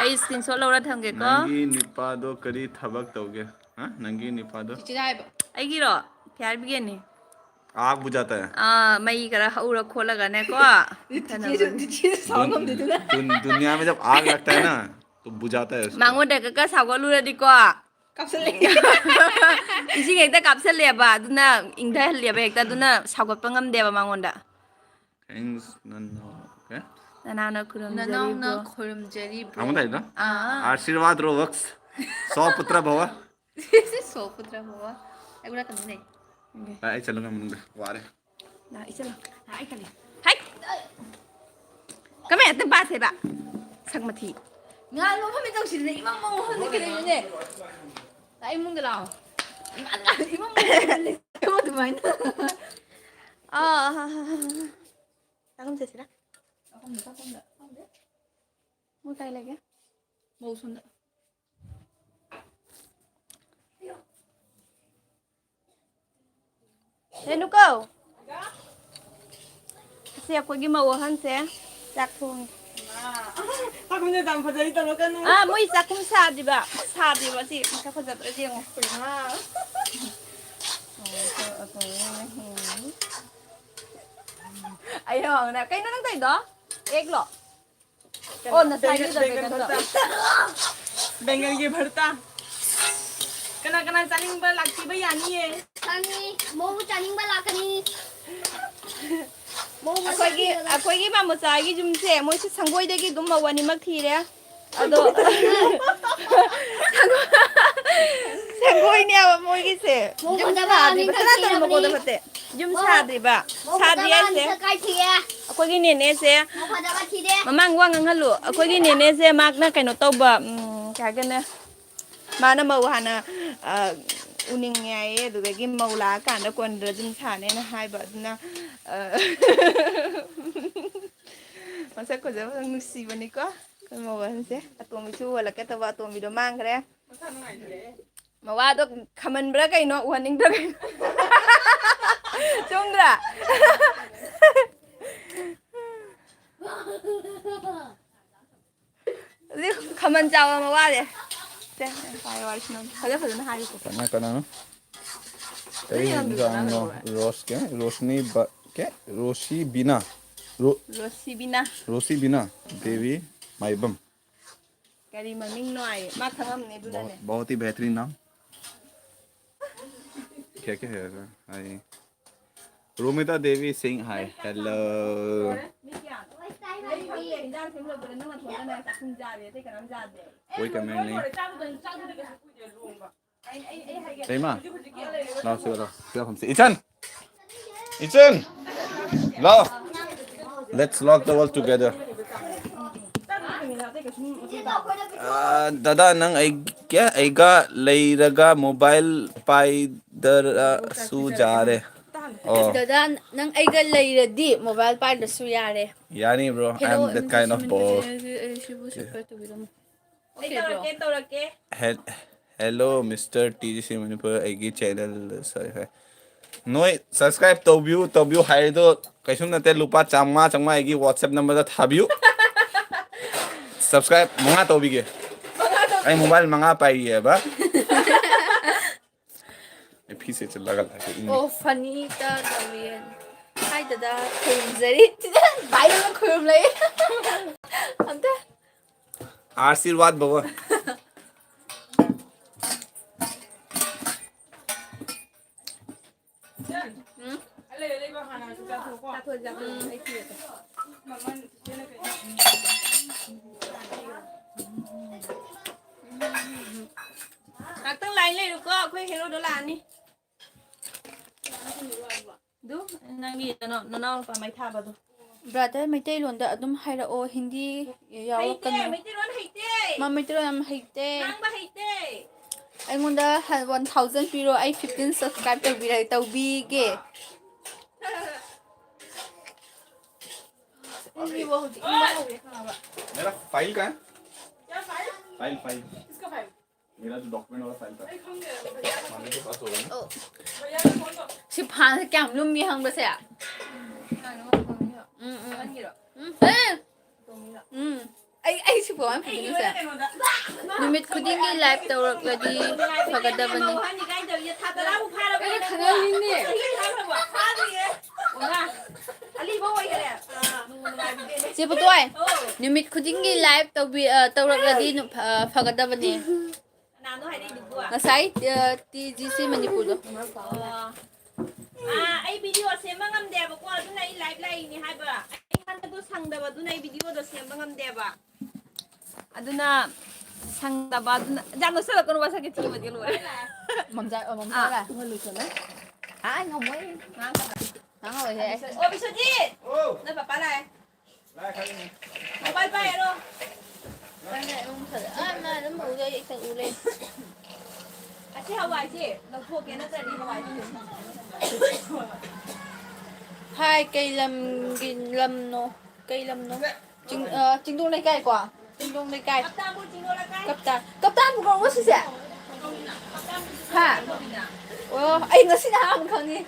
ꯑꯩ screenshot ꯂꯧꯔ ꯊꯝꯒꯦꯀꯣ꯫ ꯅꯪꯒꯤ ꯅꯨꯄꯥꯗꯣ ꯀꯔꯤ ꯊꯕꯛ ꯇꯧꯒꯦ? ꯍꯥ? ꯅꯪꯒꯤ ꯅꯨꯄꯥꯗꯣ? ꯆꯤꯆꯦꯅ ꯍꯥꯏꯕ꯫ ꯑꯩꯒꯤꯔꯣ? Fire brigade ꯅꯤ꯫ आग बुझाता है। ꯑꯥ, ꯃꯩ ꯈꯔ ꯍꯧꯔ ꯈꯣꯠꯂꯒꯅꯦꯀꯣ꯫ ꯆꯤꯆꯦꯁꯨ, ꯆꯤꯆꯦꯁꯨ ꯁꯥꯎ ꯉꯝꯗꯦꯗꯅ꯫ दुन-, दुन-, दुनिया में जब आग लगता है ना, तो बुझाता है उसको। ꯃꯉꯣꯟꯗ ꯀꯛꯀ ꯁꯥꯎꯒꯠꯂꯨꯔꯗꯤꯀꯣ꯫ ꯀꯥꯞꯁꯜꯂꯛꯑꯦ꯫ ꯏꯁꯤꯡ ꯍꯦꯛꯇ ꯀꯥꯞꯁꯜꯂꯦꯕ, ꯑꯗꯨꯅ ꯏꯪꯊꯍꯜꯂꯦꯕ ꯍꯦꯛꯇ, ꯑꯗꯨꯅ ꯁꯥꯎꯒꯠꯄ ꯉꯝꯗꯦꯕ ꯃꯉꯣꯟꯗ꯫ Thanks, ꯅꯅꯥꯎ, okay? ꯅꯅꯥꯎꯅ ꯈꯨꯔꯨꯝꯖꯔꯤꯕ꯭ꯔꯣ? ꯅꯅꯥꯎꯅ ꯈꯨꯔꯨꯝꯖꯔꯤꯕ꯭ꯔꯣ? ꯑꯃꯨꯛ ꯇꯧꯔꯤꯗꯣ? ꯑꯥ꯫ आशीर्वाद रो वक्स, सौ पुत्र भव। ꯁꯣ ꯄꯨꯠꯇ꯭ꯔ ꯕꯕꯥ꯫ ꯑꯩ ꯎꯔꯛꯀꯅꯨꯅꯦ꯫ ꯑꯣꯀꯦ꯫ ꯑꯩ ꯆꯠꯂꯒ ꯃꯅꯨꯡꯗ ꯋꯥꯔꯦ꯫ ꯂꯥꯛ, ꯑꯩ ꯆꯠꯂꯣ꯫ ꯂꯥꯛ, ꯑꯩ ꯆꯠꯂꯦ꯫ ꯍꯥꯏ! ꯀꯃꯥꯏ ꯍꯦꯛꯇ ꯄꯥꯁꯦꯕ? ꯁꯛ ꯃꯊꯤ꯫ ꯉꯥꯏ ꯃꯐꯝꯗ ꯇꯧꯁꯤꯗꯅ ꯏꯃꯝ ꯃꯝ ꯃꯐꯝꯗ ꯀꯩꯗꯧꯔꯤꯅꯦ? ꯂꯥꯛ, ꯏꯃꯨꯡꯗ ꯂꯥꯛꯑꯣ꯫ ꯏꯃꯝ ꯃꯝ ꯃꯐꯝꯗ ꯑꯗꯨꯃꯥꯏꯅ꯫ ꯑꯥ, ꯆꯥꯛꯈꯨꯝ ꯆꯠꯁꯤꯔꯥ? ꯆꯥꯛꯈꯨꯝꯗ, ꯆꯥꯛꯈꯨꯝꯗ꯫ ꯈꯪꯗꯦ꯫ ꯃꯣꯏ ꯀꯥꯏ ꯂꯩꯒꯦ? ꯃꯧ ꯁꯣꯝꯗ꯫ ꯔꯦꯅꯨꯀꯧ! ꯑꯁꯤ ꯑꯩꯈꯣꯏꯒꯤ ꯃꯧ ꯑꯍꯟꯁꯦ ꯆꯥꯛ ꯊꯣꯡꯉꯤ꯫ ꯆꯥꯛꯈꯨꯝꯁꯦ ꯌꯥꯝ ꯐꯖꯩ ꯇꯧꯔꯛꯀꯅꯨ꯫ ꯑꯥ, ꯃꯣꯏ ꯆꯥꯛꯈꯨꯝ ꯁꯥꯗ꯭ꯔꯤꯕ꯫ ꯁꯥꯗ꯭ꯔꯤꯕ ꯑꯁꯤ ꯃꯁꯛ ꯐꯖꯗ꯭ꯔꯥ ꯌꯦꯡꯉꯣ꯫ ꯏꯃꯥ꯫ ꯑꯩ ꯍꯪꯉꯛꯑꯣꯅꯦ꯫ ꯀꯩꯅꯣ ꯅꯪ ꯇꯧꯔꯤꯗꯣ? ꯑꯦꯛꯂꯣ? ꯑꯣ, ꯉꯁꯥꯏꯒꯤꯗꯣ ꯕꯦꯒꯟ ꯕꯦꯒꯟꯗꯣ꯫ ꯈꯛꯇ꯫ ꯕꯦꯡꯒꯜꯒꯤ ꯚꯔꯇꯥ꯫ ꯀꯅꯥ ꯀꯅꯥ ꯆꯥꯅꯤꯡꯕ ꯂꯥꯛꯄꯤꯕ ꯌꯥꯅꯤꯌꯦ꯫ ꯈꯪꯉꯤ꯫ ꯃꯧ ꯆꯥꯅꯤꯡꯕ ꯂꯥꯛꯀꯅꯤ꯫ ꯃꯧ ꯑꯩꯈꯣꯏꯒꯤ ꯃꯁꯛ ꯑꯩꯈꯣꯏꯒꯤ ꯃꯥꯃꯣꯆꯥꯒꯤ ꯌꯨꯝꯁꯦ ꯃꯣꯏꯁꯦ ꯁꯪꯒꯣꯏꯗꯒꯤ ꯑꯗꯨꯝ ꯃꯧ ꯑꯅꯤꯃꯛ ꯊꯤꯔꯦ꯫ ꯑꯗꯣ ꯁꯪꯒꯣꯏꯅꯦꯕ ꯃꯣꯏꯒꯤꯁꯦ꯫ ꯃꯧ ꯌꯨꯝ ꯐꯖꯕ ꯁꯥꯗ꯭ꯔꯤꯕ꯫ ꯑꯅꯤꯈꯛ ꯐꯖꯅ ꯇꯧꯔꯣ ꯊꯤꯔꯕꯅꯤ꯫ ꯃꯈꯣꯡꯗ ꯐꯠꯇꯦ꯫ ꯌꯨꯝ ꯃꯧ ꯁꯥꯗ꯭ꯔꯤꯕ꯫ ꯃꯧ ꯁꯥꯗ꯭ꯔꯤ ꯐꯖꯕ ꯍꯥꯏꯁꯦ꯫ ꯑꯅꯤꯈꯛ ꯀꯥꯏ ꯊꯤꯌꯦ? ꯑꯩꯈꯣꯏꯒꯤ ꯅꯦꯅꯦꯁꯦ꯫ ꯃꯧ ꯐꯖꯕ ꯊꯤꯗꯦ꯫ ꯃꯃꯥꯡ ꯋꯥ ꯉꯥꯡꯍꯜꯂꯨ꯫ ꯑꯩꯈꯣꯏꯒꯤ ꯅꯦꯅꯦꯁꯦ ꯃꯥꯅ ꯀꯩꯅꯣ ꯇꯧꯕ, ꯎꯝ, ꯀꯩ ꯍꯥꯏꯒꯅꯦ? ꯃꯥꯅ ꯃꯧ ꯍꯥꯟꯅ, ꯑ, ꯎꯅꯤꯡꯉꯦ ꯍꯥꯏꯌꯦ, ꯑꯗꯨꯗꯒꯤ ꯃꯧ ꯂꯥꯛꯑꯀꯥꯟꯗ ꯀꯣꯟꯅ ꯌꯨꯝ ꯁꯥꯅꯦꯅ ꯍꯥꯏꯕ, ꯑꯗꯨꯅ, ꯑ, ꯃꯁꯛ ꯐꯖꯕ ꯅꯨꯡꯁꯤꯕꯅꯤꯀꯣ ꯑꯩꯈꯣꯏ ꯃꯧ ꯑꯍꯟꯁꯦ꯫ ꯑꯇꯣꯝꯕꯤꯁꯨ ꯎꯍꯜꯂꯛꯀꯦ ꯇꯧꯕ, ꯑꯇꯣꯝꯕꯤꯗꯣ ꯃꯥꯡꯈ꯭ꯔꯦ꯫ ꯃꯋꯥꯗꯣ ꯈꯝꯍꯟꯕ꯭ꯔꯥ ꯀꯩꯅꯣ, ꯎꯍꯟꯅꯤꯡꯗ꯭ꯔꯥ ꯀꯩꯅꯣ꯫ ꯆꯨꯝꯗ꯭ꯔꯥ? ꯍꯧꯖꯤꯛ ꯈꯝꯍꯟ ꯆꯥꯕ ꯑꯃ ꯋꯥꯠꯂꯦ꯫ ꯁꯦ, ꯄꯥꯏꯌꯣ, ꯋꯥꯔꯤꯁꯤꯅ ꯐꯖ ꯐꯖꯅ ꯍꯥꯏꯌꯨꯀꯣ꯫ ꯀꯅꯥ ꯀꯅꯥꯅꯣ? ꯀꯔꯤ ꯌꯦꯡꯗꯣꯏꯅꯣ ꯌꯦꯟꯖꯥꯡꯅꯣ? ꯀꯅꯥꯅꯣ? ꯔꯣꯁ ꯀꯦ? ꯔꯣꯁꯅꯤ ꯕ-, ꯀꯦ? ꯔꯣꯁꯤꯕꯤꯅꯥ꯫ ꯔꯣ-, ꯔꯣꯁꯤꯕꯤꯅꯥ꯫ ꯔꯣꯁꯤꯕꯤꯅꯥ ꯗꯦꯕꯤ ꯃꯥꯏꯕꯝ꯫ ꯀꯔꯤ ꯃꯃꯤꯡꯅꯣ ꯍꯥꯏꯌꯦ꯫ ꯃꯥ ꯈꯪꯉꯝꯅꯤ ꯑꯗꯨꯅꯅꯦ꯫ ꯕꯍꯨ-, ꯕꯍꯨꯠ ꯍꯤ ꯕꯦꯍꯇꯔꯤꯟ ꯅꯥꯝ꯫ ꯀꯌꯥ ꯀꯌꯥ ꯍꯥꯏ? ꯔꯣꯃꯤꯇꯥ ꯗꯦꯕꯤ ꯁꯤꯡ ꯍꯥꯏ꯫ ꯍꯦꯜꯂꯣ꯫ ꯀꯣꯏ ꯀꯃꯦꯟ ꯅꯍꯤ꯫ ꯂꯩꯃ, ꯂꯥꯎ ꯁꯤꯗ ꯂꯥꯎ꯫ ꯁꯤꯗ ꯐꯝꯁꯤ꯫ ꯏꯆꯟ! ꯏꯆꯟ! ꯂꯥꯎ꯫ Let's lock the world together. ꯑꯥ, ꯗꯗꯥ, ꯅꯪ ꯑꯩ, ꯀꯌꯥ? ꯑꯩꯒ ꯂꯩꯔꯒ ꯃꯣꯕꯥꯏꯜ ꯄꯥꯏꯗ꯭ꯔꯁꯨ ꯌꯥꯔꯦ꯫ ꯑꯣ꯫ ꯗꯗꯥ, ꯅꯪ ꯑꯩꯒ ꯂꯩꯔꯗꯤ ꯃꯣꯕꯥꯏꯜ ꯄꯥꯏꯗ꯭ꯔꯁꯨ ꯌꯥꯔꯦ꯫ ꯌꯥꯅꯤ, bro. I am that kind of boy. ꯁꯤꯕꯨ subscribe ꯇꯧꯕꯤꯔꯝꯃꯣ꯫ ꯑꯩ ꯇꯧꯔꯛꯀꯦ, ꯇꯧꯔꯛꯀꯦ꯫ ꯍꯦ-, hello, Mister T G C Manipur, ꯑꯩꯒꯤ channel, sorry, ꯍꯣꯏ꯫ ꯅꯣꯏ subscribe ꯇꯧꯕꯤꯌꯨ, ꯇꯧꯕꯤꯌꯨ ꯍꯥꯏꯔꯤꯗꯣ ꯀꯩꯁꯨꯝ ꯅꯠꯇꯦ, ꯂꯨꯄꯥ ꯆꯥꯝꯃꯉꯥ, ꯆꯥꯝꯃꯉꯥ ꯑꯩꯒꯤ WhatsApp number ꯗ ꯊꯥꯕꯤꯌꯨ꯫ Subscribe ꯃꯉꯥ ꯇꯧꯕꯤꯒꯦ꯫ ꯃꯉꯥ ꯇꯧꯕꯤꯒꯦ꯫ ꯑꯩ ꯃꯣꯕꯥꯏꯜ ꯃꯉꯥ ꯄꯥꯏꯔꯤꯑꯕ꯫ ꯑꯩ ꯐꯤꯁꯦ ꯆꯤꯜꯂꯒ ꯂꯥꯛꯀꯦ, ꯏꯪꯉꯦ꯫ ꯑꯣ, funny ꯇ ꯇꯧꯔꯤꯌꯦ꯫ ꯍꯥꯏ ꯗꯗꯥ, ꯈꯨꯔꯨꯝꯖꯔꯤ꯫ ꯚꯥꯏꯔꯦꯜ ꯈꯨꯔꯨꯝꯂꯛꯑꯦ꯫ ꯑꯝꯇ꯫ ꯑꯥꯁꯤꯔꯋꯥꯗ ꯕꯕꯥ꯫ ꯆꯥꯊꯣꯛꯑꯁꯤ, ꯆꯥꯊꯣꯛꯑꯁꯤ꯫ ꯑꯩ ꯄꯤꯔꯛꯀꯦ꯫ ꯉꯥꯛꯇꯪ line ꯂꯩꯔꯨꯀꯣ, ꯑꯩꯈꯣꯏ heroꯗꯣ ꯂꯥꯛꯑꯅꯤ꯫ ꯑꯗꯨ ꯅꯪꯒꯤ ꯅꯅꯥꯎ-, ꯅꯅꯥꯎ ꯅꯨꯄꯥ ꯃꯩ ꯊꯥꯕꯗꯣ꯫ Brother, ꯃꯩꯇꯩꯂꯣꯟꯗ ꯑꯗꯨꯝ ꯍꯥꯏꯔꯛꯑꯣ, ꯍꯤꯟꯗꯤ ꯍꯩꯇꯦ, ꯌꯥꯎꯔꯛꯀꯅꯨ꯫ ꯃꯩꯇꯩꯂꯣꯟ ꯍꯩꯇꯦ꯫ ꯃꯥ ꯃꯩꯇꯩꯂꯣꯟ ꯌꯥꯝ ꯍꯩꯇꯦ꯫ ꯉꯥꯡꯕ ꯍꯩꯇꯦ꯫ ꯑꯩꯉꯣꯟꯗ ꯍ-, one thousand ꯄꯤꯔꯣ, ꯑꯩ fifteen subscribe ꯇꯧꯕꯤꯔ-, ꯇꯧꯕꯤꯒꯦ꯫ ꯏꯪꯉꯤꯕꯣ ꯍꯧꯖꯤꯛ, ꯏꯪꯕ ꯍꯧꯔꯦ ꯈꯪꯉꯕ? मेरा file कहाँ है? क्या file? File, file। इसका file। मेरा जो document वाला file था। ꯑꯩ ꯈꯪꯗꯦ, ꯃꯥꯃꯤꯒꯤ ꯄꯥꯁ ꯑꯣꯏꯔꯅꯤ꯫ ꯑꯣ꯫ ꯁꯤ ꯐꯥꯟꯁꯦ ꯀꯌꯥꯝ ꯂꯨꯝꯃꯤ ꯈꯪꯕ꯭ꯔꯥ ꯁꯦ? ꯎꯝ, ꯎꯝ꯫ ꯎꯝ, ꯑꯦ! ꯎꯝ꯫ ꯑꯩ, ꯑꯩ ꯁꯤ ꯐꯣꯟ ꯄꯨꯗꯣꯏꯅꯣ ꯁꯦ? ꯅꯨꯃꯤꯠ ꯈꯨꯗꯤꯡꯒꯤ live ꯇꯧꯔꯛꯂꯗꯤ ꯐꯒꯗꯕꯅꯤ꯫ ꯊꯥ ꯇꯔꯥꯃꯨꯛ ꯐꯥꯔꯕꯅꯦ꯫ ꯑꯩꯅ ꯈꯪꯍꯜꯂꯤꯅꯦ꯫ ꯐꯥꯗ꯭ꯔꯤꯌꯦ꯫ ꯑꯣ, ꯃꯥ꯫ ꯑꯂꯤꯕ ꯑꯣꯏꯈꯔꯦ꯫ ꯑꯥ, ꯅꯨꯡꯕꯨ ꯅꯨꯡꯉꯥꯏꯕꯤꯗꯦꯅꯦ꯫ ꯆꯦ ꯄꯨꯇꯣꯏ, ꯑꯧ꯫ ꯅꯨꯃꯤꯠ ꯈꯨꯗꯤꯡꯒꯤ live ꯇꯧꯕꯤ-, ꯑ, ꯇꯧꯔꯛꯂꯗꯤ ꯅꯨ-, ꯐ-, ꯐꯒꯗꯕꯅꯤ꯫ ꯀꯅꯥꯅꯣ ꯍꯥꯏꯔꯛꯏꯗꯨꯕꯣ? ꯉꯁꯥꯏ, ꯑ, ꯇꯤ ꯖꯤ ꯁꯤ ꯃꯅꯤꯄꯨꯔꯗꯣ꯫ ꯑꯣ꯫ ꯑꯥ, ꯑꯩ video ꯁꯦꯝꯕ ꯉꯝꯗꯦꯕꯀꯣ, ꯑꯗꯨꯅ ꯑꯩ live ꯂꯥꯛꯏꯅꯦ ꯍꯥꯏꯕ꯫ ꯑꯩ ꯍꯥꯟꯅꯗꯣ ꯁꯪꯗꯕ, ꯑꯗꯨꯅ ꯑꯩ videoꯗꯣ ꯁꯦꯝꯕ ꯉꯝꯗꯦꯕ꯫ ꯑꯗꯨꯅ ꯁꯪꯗꯕ, ꯑꯗꯨꯅ ꯌꯥꯝ ꯅꯣꯛꯁꯜꯂꯛꯀꯅꯣ, ꯃꯁꯛꯁꯦ ꯊꯤꯕꯗꯤ ꯂꯣꯏꯔꯦ꯫ ꯃꯝꯖꯥ-, ꯑ, ꯃꯝꯖꯥ ꯑꯥ꯫ ꯂꯥꯛꯑꯦ꯫ ꯎꯍꯜꯂꯨꯁꯅꯨ꯫ ꯑꯥ, ꯉꯝꯃꯣꯏ꯫ ꯉꯥꯡꯉꯛꯀꯅꯨ꯫ ꯉꯥꯡꯉꯛꯑꯣꯏꯍꯦ꯫ ꯑꯣ, ꯕꯤꯁ꯭ꯋꯖꯤꯠ! ꯑꯣ꯫ ꯅꯣꯏ ꯄꯄꯥ ꯂꯥꯛꯑꯦ꯫ ꯂꯥꯛꯑꯦ, ꯈꯪꯉꯦ꯫ ꯃꯣꯕꯥꯏꯜ ꯄꯥꯏꯔꯣ꯫ ꯅꯪꯅ ꯑꯗꯨꯝ ꯐꯖ-, ꯑꯥ, ꯃꯥ ꯑꯗꯨꯝ ꯎꯔꯦ, ꯑꯩ ꯏꯊꯛ ꯎꯔꯦ꯫ ꯑꯁꯤ ꯍꯋꯥꯏꯁꯦ ꯂꯧꯊꯣꯛꯀꯦ, ꯅꯠꯇ꯭ꯔꯗꯤ ꯍꯋꯥꯏꯁꯦ ꯍꯥꯏ, ꯀꯩ ꯂꯝꯒꯤ ꯂꯝꯅꯣ? ꯀꯩ ꯂꯝꯅꯣ? ꯆꯤꯡ-, ꯑ, ꯆꯤꯡꯗꯣꯡ ꯂꯩꯀꯥꯏꯀꯣ? ꯆꯤꯡꯗꯣꯡ ꯂꯩꯀꯥꯏ꯫ ꯀꯞꯇꯥꯟ, ꯀꯞꯇꯥꯟꯕꯨ ꯀꯧꯕ꯭ꯔꯣ ꯁꯤꯁꯦ? ꯍꯥ? ꯑꯣ, ꯑꯩ ꯉꯁꯤꯅ ꯑꯍꯥꯟꯕ ꯈꯪꯉꯤ꯫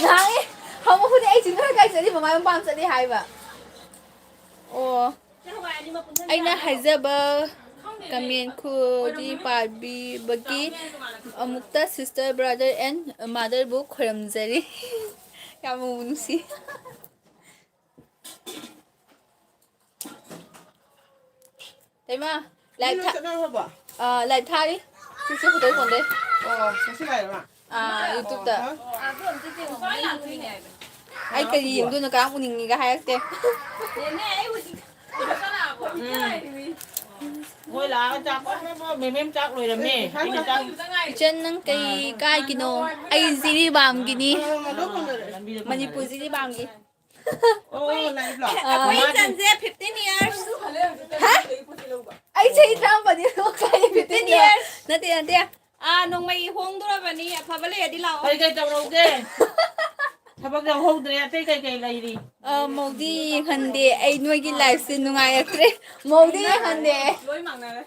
ꯅꯍꯥꯟꯉꯩ ꯍꯪꯕ ꯈꯨꯗꯤꯡ ꯑꯩ ꯆꯤꯡꯗꯣꯡ ꯂꯩꯀꯥꯏ ꯆꯠꯂꯤ, ꯃꯃꯥ ꯃꯄꯥꯝ ꯆꯠꯂꯤ ꯍꯥꯏꯕ꯫ ꯑꯣ꯫ ꯑꯩꯅ ꯍꯥꯏꯖꯕ ꯀꯃꯦꯟ ꯈꯨꯗꯤ ꯄꯥꯕꯤꯕꯒꯤ ꯑꯃꯨꯛꯇ sister, brother and motherꯕꯨ ꯈꯣꯏꯔꯝꯖꯔꯤ꯫ ꯌꯥꯝ ꯅꯨꯡꯁꯤ꯫ ꯇꯩꯃ, live ꯅꯪ ꯊꯥ-, ꯆꯠꯅꯈ꯭ꯔꯕꯣ? ꯑꯥ, live ꯊꯥꯔꯤ꯫ ꯁꯤ, ꯁꯤ ꯍꯨꯗꯣꯏ ꯐꯣꯟꯗꯩ꯫ ꯑꯣ, ꯉꯁꯤ live ꯑꯃ? ꯑꯥ, YouTubeꯇ꯫ ꯑꯣ, ꯍꯣꯏ꯫ ꯑꯩ ꯀꯔꯤ ꯌꯦꯡꯗꯣꯏꯅꯣ? ꯀꯅꯥꯝ ꯎꯅꯤꯡꯉꯤꯒ ꯍꯥꯏꯔꯛꯇꯦ꯫ ꯎꯝ꯫ ꯃꯣꯏ ꯂꯥꯛꯑꯒ ꯆꯥꯛ ꯄꯣꯠ ꯃꯦꯃꯦꯝ ꯆꯥꯛ ꯂꯣꯏꯔꯝꯃꯦ꯫ ꯑꯩꯅ ꯆꯥꯛ ꯏꯆꯟ, ꯅꯪ ꯀꯩ ꯀꯥꯏꯒꯤꯅꯣ? ꯑꯩ ꯖꯤꯔꯤꯕꯥꯝꯒꯤꯅꯤ꯫ ꯂꯝꯕꯤꯗ ꯐꯪꯉꯔꯣꯏ꯫ ꯃꯅꯤꯄꯨꯔ ꯖꯤꯔꯤꯕꯥꯝꯒꯤ꯫ ꯑꯣ, ꯂꯩꯕ꯭ꯔꯣ? ꯑꯥ꯫ ꯑꯩꯈꯣꯏ ꯏꯆꯟꯁꯦ fifteen years꯫ ꯍꯥ? ꯑꯩ ꯆꯍꯤ ꯇꯔꯥꯃꯥꯄꯜꯅꯤ, ꯀꯥꯏ fifteen years? Fifteen years꯫ ꯅꯠꯇꯦ, ꯅꯠꯇꯦ꯫ ꯑꯥ, ꯅꯣꯡꯃꯩ ꯍꯣꯡꯗꯣꯔꯕꯅꯤ, ꯑꯐꯕ ꯂꯩꯔꯗꯤ ꯂꯥꯛꯑꯣ꯫ ꯀꯔꯤ ꯀꯔꯤ ꯇꯧꯔꯛꯎꯒꯦ? ꯊꯕꯛ ꯌꯥꯎꯍꯧꯗ꯭ꯔꯦ, ꯑꯇꯩ ꯀꯩ ꯀꯩ ꯂꯩꯔꯤ? ꯑ, ꯃꯧꯗꯤ ꯌꯦꯡꯍꯟꯗꯦ꯫ ꯑꯩ ꯅꯣꯏꯒꯤ life ꯁꯦ ꯅꯨꯡꯉꯥꯏꯔꯛꯇ꯭ꯔꯦ꯫ ꯃꯧꯗꯤ ꯌꯦꯡꯍꯟꯗꯦ꯫ ꯂꯣꯏ ꯃꯥꯡꯅꯔꯦ꯫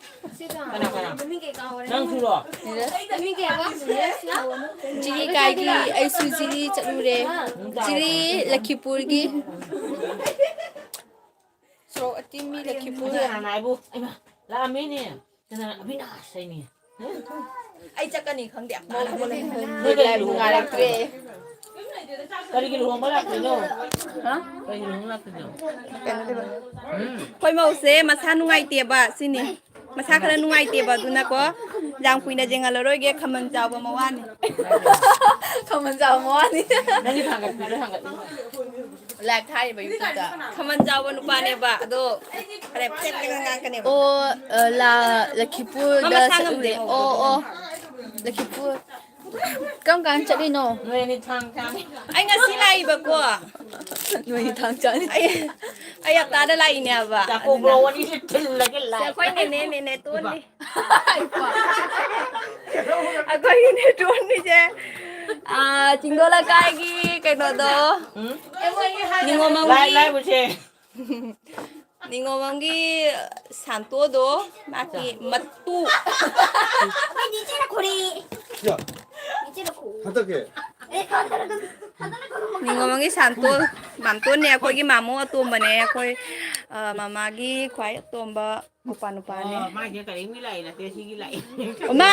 ꯀꯅꯥ, ꯀꯅꯥ? ꯅꯪꯁꯨꯔꯣ? ꯖꯤꯔꯤ ꯀꯥꯏꯒꯤ, ꯑꯩꯁꯨ ꯖꯤꯔꯤ ꯆꯠꯂꯨꯔꯦ꯫ ꯖꯤꯔꯤ ꯂꯈꯤꯄꯨꯔꯒꯤ꯫ ꯁꯣꯔꯣꯛ ꯑꯇꯤꯡꯕꯤ ꯂꯈꯤꯄꯨꯔ꯫ ꯀꯅꯥ, ꯀꯅꯥ ꯍꯥꯏꯕꯨ? ꯏꯃꯥ, ꯂꯥꯛꯑꯝꯃꯦꯅꯦ꯫ ꯀꯅꯥ? ꯑꯕꯤꯅꯥꯁ ꯍꯥꯏꯅꯦ꯫ ꯑꯩ ꯆꯠꯀꯅꯤ ꯈꯪꯗꯦ꯫ ꯅꯣꯏ ꯀꯩ ꯂꯨꯍꯣꯡꯕ ꯂꯥꯛꯇ꯭ꯔꯦ? ꯀꯔꯤꯒꯤ ꯂꯨꯍꯣꯡꯕ ꯂꯥꯛꯇꯣꯏꯅꯣ? ꯍꯥ? ꯀꯔꯤꯒꯤ ꯂꯨꯍꯣꯡꯕ ꯂꯥꯛꯇꯣꯏꯅꯣ? ꯀꯩꯅꯣ ꯇꯧꯕ꯫ ꯎꯝ꯫ ꯑꯩꯈꯣꯏ ꯃꯧꯁꯦ ꯃꯁꯥ ꯅꯨꯡꯉꯥꯏꯇꯦꯕ, ꯁꯤꯅꯤ꯫ ꯃꯁꯥ ꯈꯔ ꯅꯨꯡꯉꯥꯏꯇꯦꯕ, ꯑꯗꯨꯅꯀꯣ ꯌꯥꯝ ꯀꯨꯏꯅ ꯌꯦꯡꯍꯜꯂꯔꯣꯏꯒꯦ, ꯈꯝꯕꯟ ꯆꯥꯎꯕ ꯃꯋꯥꯅꯤ꯫ ꯈꯝꯕꯟ ꯆꯥꯎꯕ ꯃꯋꯥꯅꯤ꯫ ꯅꯪꯒꯤ ꯊꯥꯡꯒꯠꯄꯤꯗꯣ ꯊꯥꯡꯒꯠꯂꯨ꯫ Live ꯊꯥꯔꯤꯕ YouTube-ꯇ꯫ ꯈꯝꯕꯟ ꯆꯥꯎꯕ ꯅꯨꯄꯥꯅꯦꯕ, ꯑꯗꯣ ꯐꯔꯦ, ꯐꯦꯠ ꯐꯦꯠ ꯉꯥꯡꯉꯛꯀꯅꯦꯕ꯫ ꯑꯣ, ꯑ, ꯂ-, ꯂꯈꯤꯄꯨꯔꯗ ꯃꯥ ꯃꯁꯥ ꯆꯠꯂꯨꯔꯦ꯫ ꯉꯝꯗꯦ꯫ ꯑꯣ, ꯑꯣ, ꯂꯈꯤꯄꯨꯔ꯫ ꯀꯔꯝ ꯀꯥꯟꯗ ꯆꯠꯂꯤꯅꯣ? ꯅꯣꯏ ꯑꯅꯤ ꯊꯥꯡ ꯆꯥꯅꯤ꯫ ꯑꯩ ꯉꯁꯤ ꯂꯥꯛꯏꯕꯀꯣ꯫ ꯅꯣꯏ ꯑꯅꯤ ꯊꯥꯡ ꯆꯥꯅꯤ꯫ ꯑꯩ, ꯑꯩ ꯍꯞꯇꯥꯗ ꯂꯥꯛꯏꯅꯦ ꯍꯥꯏꯕ꯫ ꯆꯥꯀꯣ ꯑꯗꯨꯅ ꯕ꯭ꯔꯣ ꯑꯅꯤꯁꯦ ꯊꯤꯜꯂꯒꯦ ꯁꯦ, ꯂꯥꯛꯑꯦ꯫ ꯑꯩꯈꯣꯏ ꯅꯦꯅꯦ, ꯅꯦꯅꯦ ꯇꯣꯟꯅꯤ꯫ ꯑꯩꯈꯣꯏꯒꯤ ꯅꯦꯇꯣꯟꯒꯤꯁꯦ, ꯑꯥ, ꯆꯤꯡꯗꯣꯜ ꯂꯩꯀꯥꯏꯒꯤ ꯀꯩꯅꯣꯗꯣ, ꯎꯝ? ꯅꯤꯉꯣꯜꯃꯝꯒꯤ, ꯂꯥꯏ-, ꯂꯥꯏꯕꯨꯁꯦ꯫ ꯅꯤꯉꯣꯜꯃꯝꯒꯤ ꯁꯥꯟꯇꯣꯗꯣ, ꯃꯥꯒꯤ ꯃꯇꯨ꯫ ꯍꯟꯗꯛꯀꯤ ꯅꯤꯉꯣꯜꯃꯝꯒꯤ ꯁꯥꯟꯇꯣ, ꯃꯥꯝꯇꯣꯟꯅꯦ, ꯑꯩꯈꯣꯏꯒꯤ ꯃꯥꯃꯣ ꯑꯇꯣꯝꯕꯅꯦ, ꯑꯩꯈꯣꯏ, ꯑ, ꯃꯃꯥꯒꯤ ꯈ꯭ꯋꯥꯏ ꯑꯇꯣꯝꯕ ꯃꯧꯄꯥ ꯅꯨꯄꯥꯅꯦ꯫ ꯑꯣ, ꯃꯥꯏꯁꯦ ꯀꯔꯤꯝꯒꯤ ꯂꯥꯛꯏ ꯅꯠꯇꯦ, ꯁꯤꯒꯤ ꯂꯥꯛꯏ꯫ ꯑꯣ, ꯃꯥ,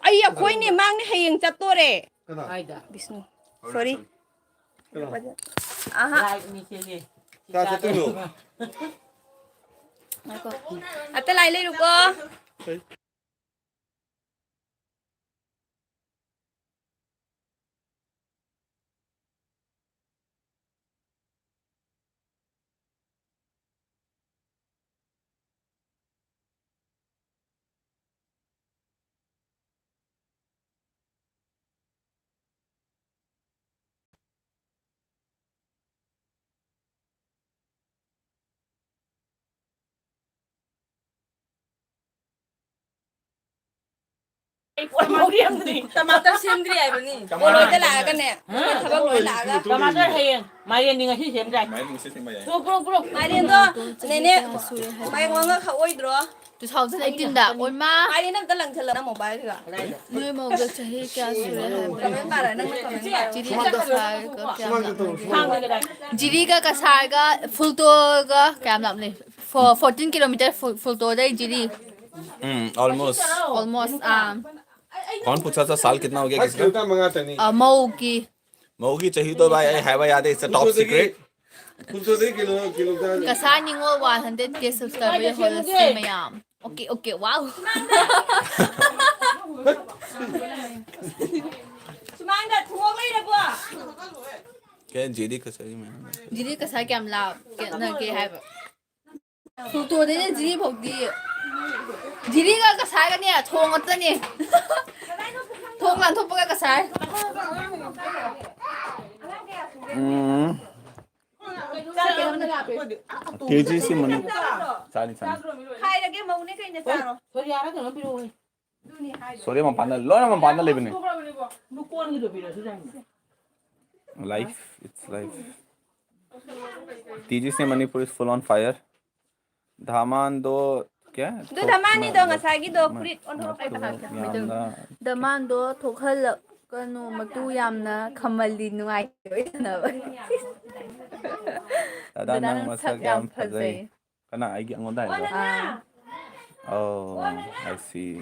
ꯑꯩ, ꯑꯩꯈꯣꯏꯅꯦ, ꯃꯥꯡꯅꯦ ꯍꯌꯦꯡ ꯆꯠꯇꯣꯔꯦ꯫ ꯀꯅꯥ? ꯀꯥꯏꯗ? ꯕꯤꯁꯅꯨ꯫ ꯁꯣꯔꯤ꯫ ꯀꯅꯥ? ꯑꯍꯥ꯫ ꯂꯥꯏ ꯃꯤꯁꯦꯒꯤ꯫ ꯀꯥꯏ ꯆꯠꯇꯣꯏꯅꯣ? ꯉꯥꯏꯈꯣ꯫ ꯑꯇ ꯂꯥꯏ ꯂꯩꯔꯨꯀꯣ꯫ ꯀꯩ? ꯇꯃꯥꯇꯔ ꯁꯦꯝꯗ꯭ꯔꯤ ꯍꯥꯏꯕꯅꯤ꯫ ꯄꯣꯂꯣꯏꯗ ꯂꯥꯛꯑꯒꯅꯦ꯫ ꯊꯕꯛ ꯂꯣꯏ ꯂꯥꯛꯑꯒ꯫ ꯇꯃꯥꯇꯔ ꯍꯌꯦꯡ꯫ ꯃꯥꯏꯔꯦꯟꯗꯤ ꯉꯁꯤ ꯁꯦꯝꯗꯥꯏ꯫ ꯃꯥꯏꯔꯦꯟ ꯉꯁꯤ ꯁꯦꯝꯕ ꯌꯥꯏ꯫ ꯄꯨꯔꯛ, ꯄꯨꯔꯛ, ꯄꯨꯔꯛ꯫ ꯃꯥꯏꯔꯦꯟꯗꯣ ꯅꯦꯅꯦ, ꯃꯥꯏꯔꯦꯟ ꯋꯥꯉꯥ ꯈꯛ ꯑꯣꯏꯗ꯭ꯔꯣ? Two thousand eighteen ꯗ꯫ ꯑꯣꯏꯃꯥ꯫ ꯃꯥꯏꯔꯦꯟ ꯑꯝꯇ ꯂꯪꯁꯤꯜꯂꯣ ꯅꯪ mobileꯒ꯫ ꯅꯣꯏ ꯃꯧꯗ ꯆꯍꯤ ꯀꯌꯥ ꯁꯨꯔꯦ ꯍꯥꯏꯕ? Comment ꯄꯥꯔꯣ, ꯅꯪꯅ comment ꯄꯥꯔꯣ꯫ ꯆꯤꯔꯤ ꯀꯁꯥꯔꯒ ꯀꯌꯥꯝ ꯂꯥꯞꯅꯒꯦ? ꯖꯤꯔꯤꯒ ꯀꯁꯥꯔꯒ ꯐꯨꯜꯇꯣꯒ ꯀꯌꯥꯝ ꯂꯥꯞꯅꯩ? Fo-, fourteen kilometer ꯐꯨ-, ꯐꯨꯜꯇꯣꯗꯩ ꯖꯤꯔꯤ꯫ ꯎꯝ, almost꯫ Almost, ꯑꯥ꯫ कौन पूछा था साल कितना हो गया किसका? ꯑ, ꯃꯧꯒꯤ꯫ ꯃꯧꯒꯤ ꯆꯍꯤꯗꯣ ꯚꯥꯏ, ꯑꯩ ꯍꯥꯏꯕ ꯌꯥꯗꯦ, it's a top secret꯫ ꯐꯨꯜꯇꯣꯗꯒꯤ ꯀꯤꯂꯣ, ꯀꯤꯂꯣ ꯀꯌꯥ? ꯀꯁꯥꯔ ꯅꯤꯉꯣꯜ one hundred K subscriber ꯌꯧꯍꯜꯂꯁꯤ ꯃꯌꯥꯝ꯫ Okay, okay, wow꯫ ꯁꯨꯃꯥꯡꯗ ꯊꯣꯡ ꯂꯩꯔꯕꯣ? ꯀꯩ ꯖꯤꯔꯤ ꯀꯁꯥꯔꯒꯤ ꯃꯌꯥꯝ꯫ ꯖꯤꯔꯤ ꯀꯁꯥꯔ ꯀꯌꯥꯝ ꯂꯥꯞꯅꯒꯦ ꯍꯥꯏꯕ? ꯐꯨꯜꯇꯣꯗꯩꯅ ꯖꯤꯔꯤ ꯐꯥꯎꯗꯤ꯫ ꯖꯤꯔꯤꯒ ꯀꯁꯥꯔꯒꯅꯦ ꯊꯣꯡ ꯉꯥꯛꯇꯅꯦ꯫ ꯊꯣꯡ ꯂꯥꯟꯊꯣꯛꯄꯒ ꯀꯁꯥꯔ꯫ ꯎꯝ꯫ ꯀꯦꯖꯤꯁꯤ ꯃꯅꯤ-, ꯆꯥꯅꯤ, ꯆꯥꯅꯤ꯫ ꯈꯥꯏꯔꯒꯦ, ꯃꯧꯅꯦ ꯀꯩꯅꯦ, ꯆꯥꯔꯣ꯫ ꯁꯣꯔꯤ ꯃꯄꯥꯟꯗ, ꯂꯣꯏꯅ ꯃꯄꯥꯟꯗ ꯂꯩꯕꯅꯦ꯫ Life, it's life꯫ ꯇꯤꯖꯤꯁꯤ Manipur is full on fire꯫ ꯙꯃꯥꯟꯗꯣ ꯀꯌꯥ? ꯑꯗꯨ ꯙꯃꯥꯟꯅꯤꯗꯣ ꯊꯣꯛꯅ ꯉꯁꯥꯏꯒꯤꯗꯣ ꯃ-, ꯐꯨꯔꯤꯠ ꯑꯣꯟꯊꯣꯔꯛꯄꯩ ꯃꯇꯨ ꯇꯥꯈꯠꯈ꯭ꯔꯦ꯫ ꯌꯥꯝꯅ ꯙꯃꯥꯟꯗꯣ ꯊꯣꯛꯍꯜꯂꯛꯀꯅꯨ, ꯃꯇꯨ ꯌꯥꯝꯅ ꯈꯝꯃꯜꯂꯤ, ꯅꯨꯡꯉꯥꯏꯇꯦ ꯋꯥꯔꯤ ꯁꯥꯟꯅꯕ꯫ ꯗꯥꯗꯥ, ꯗꯥꯗꯥ, ꯅꯪ ꯅꯪ ꯃꯁꯛ ꯁꯛ ꯌꯥꯝ ꯌꯥꯝ ꯐꯖꯩ꯫ ꯐꯖꯩ꯫ ꯀꯅꯥ? ꯑꯩꯒꯤ, ꯑꯩꯉꯣꯟꯗ ꯍꯥꯏꯕ꯭ꯔꯣ? ꯑꯥ꯫ Oh, I see.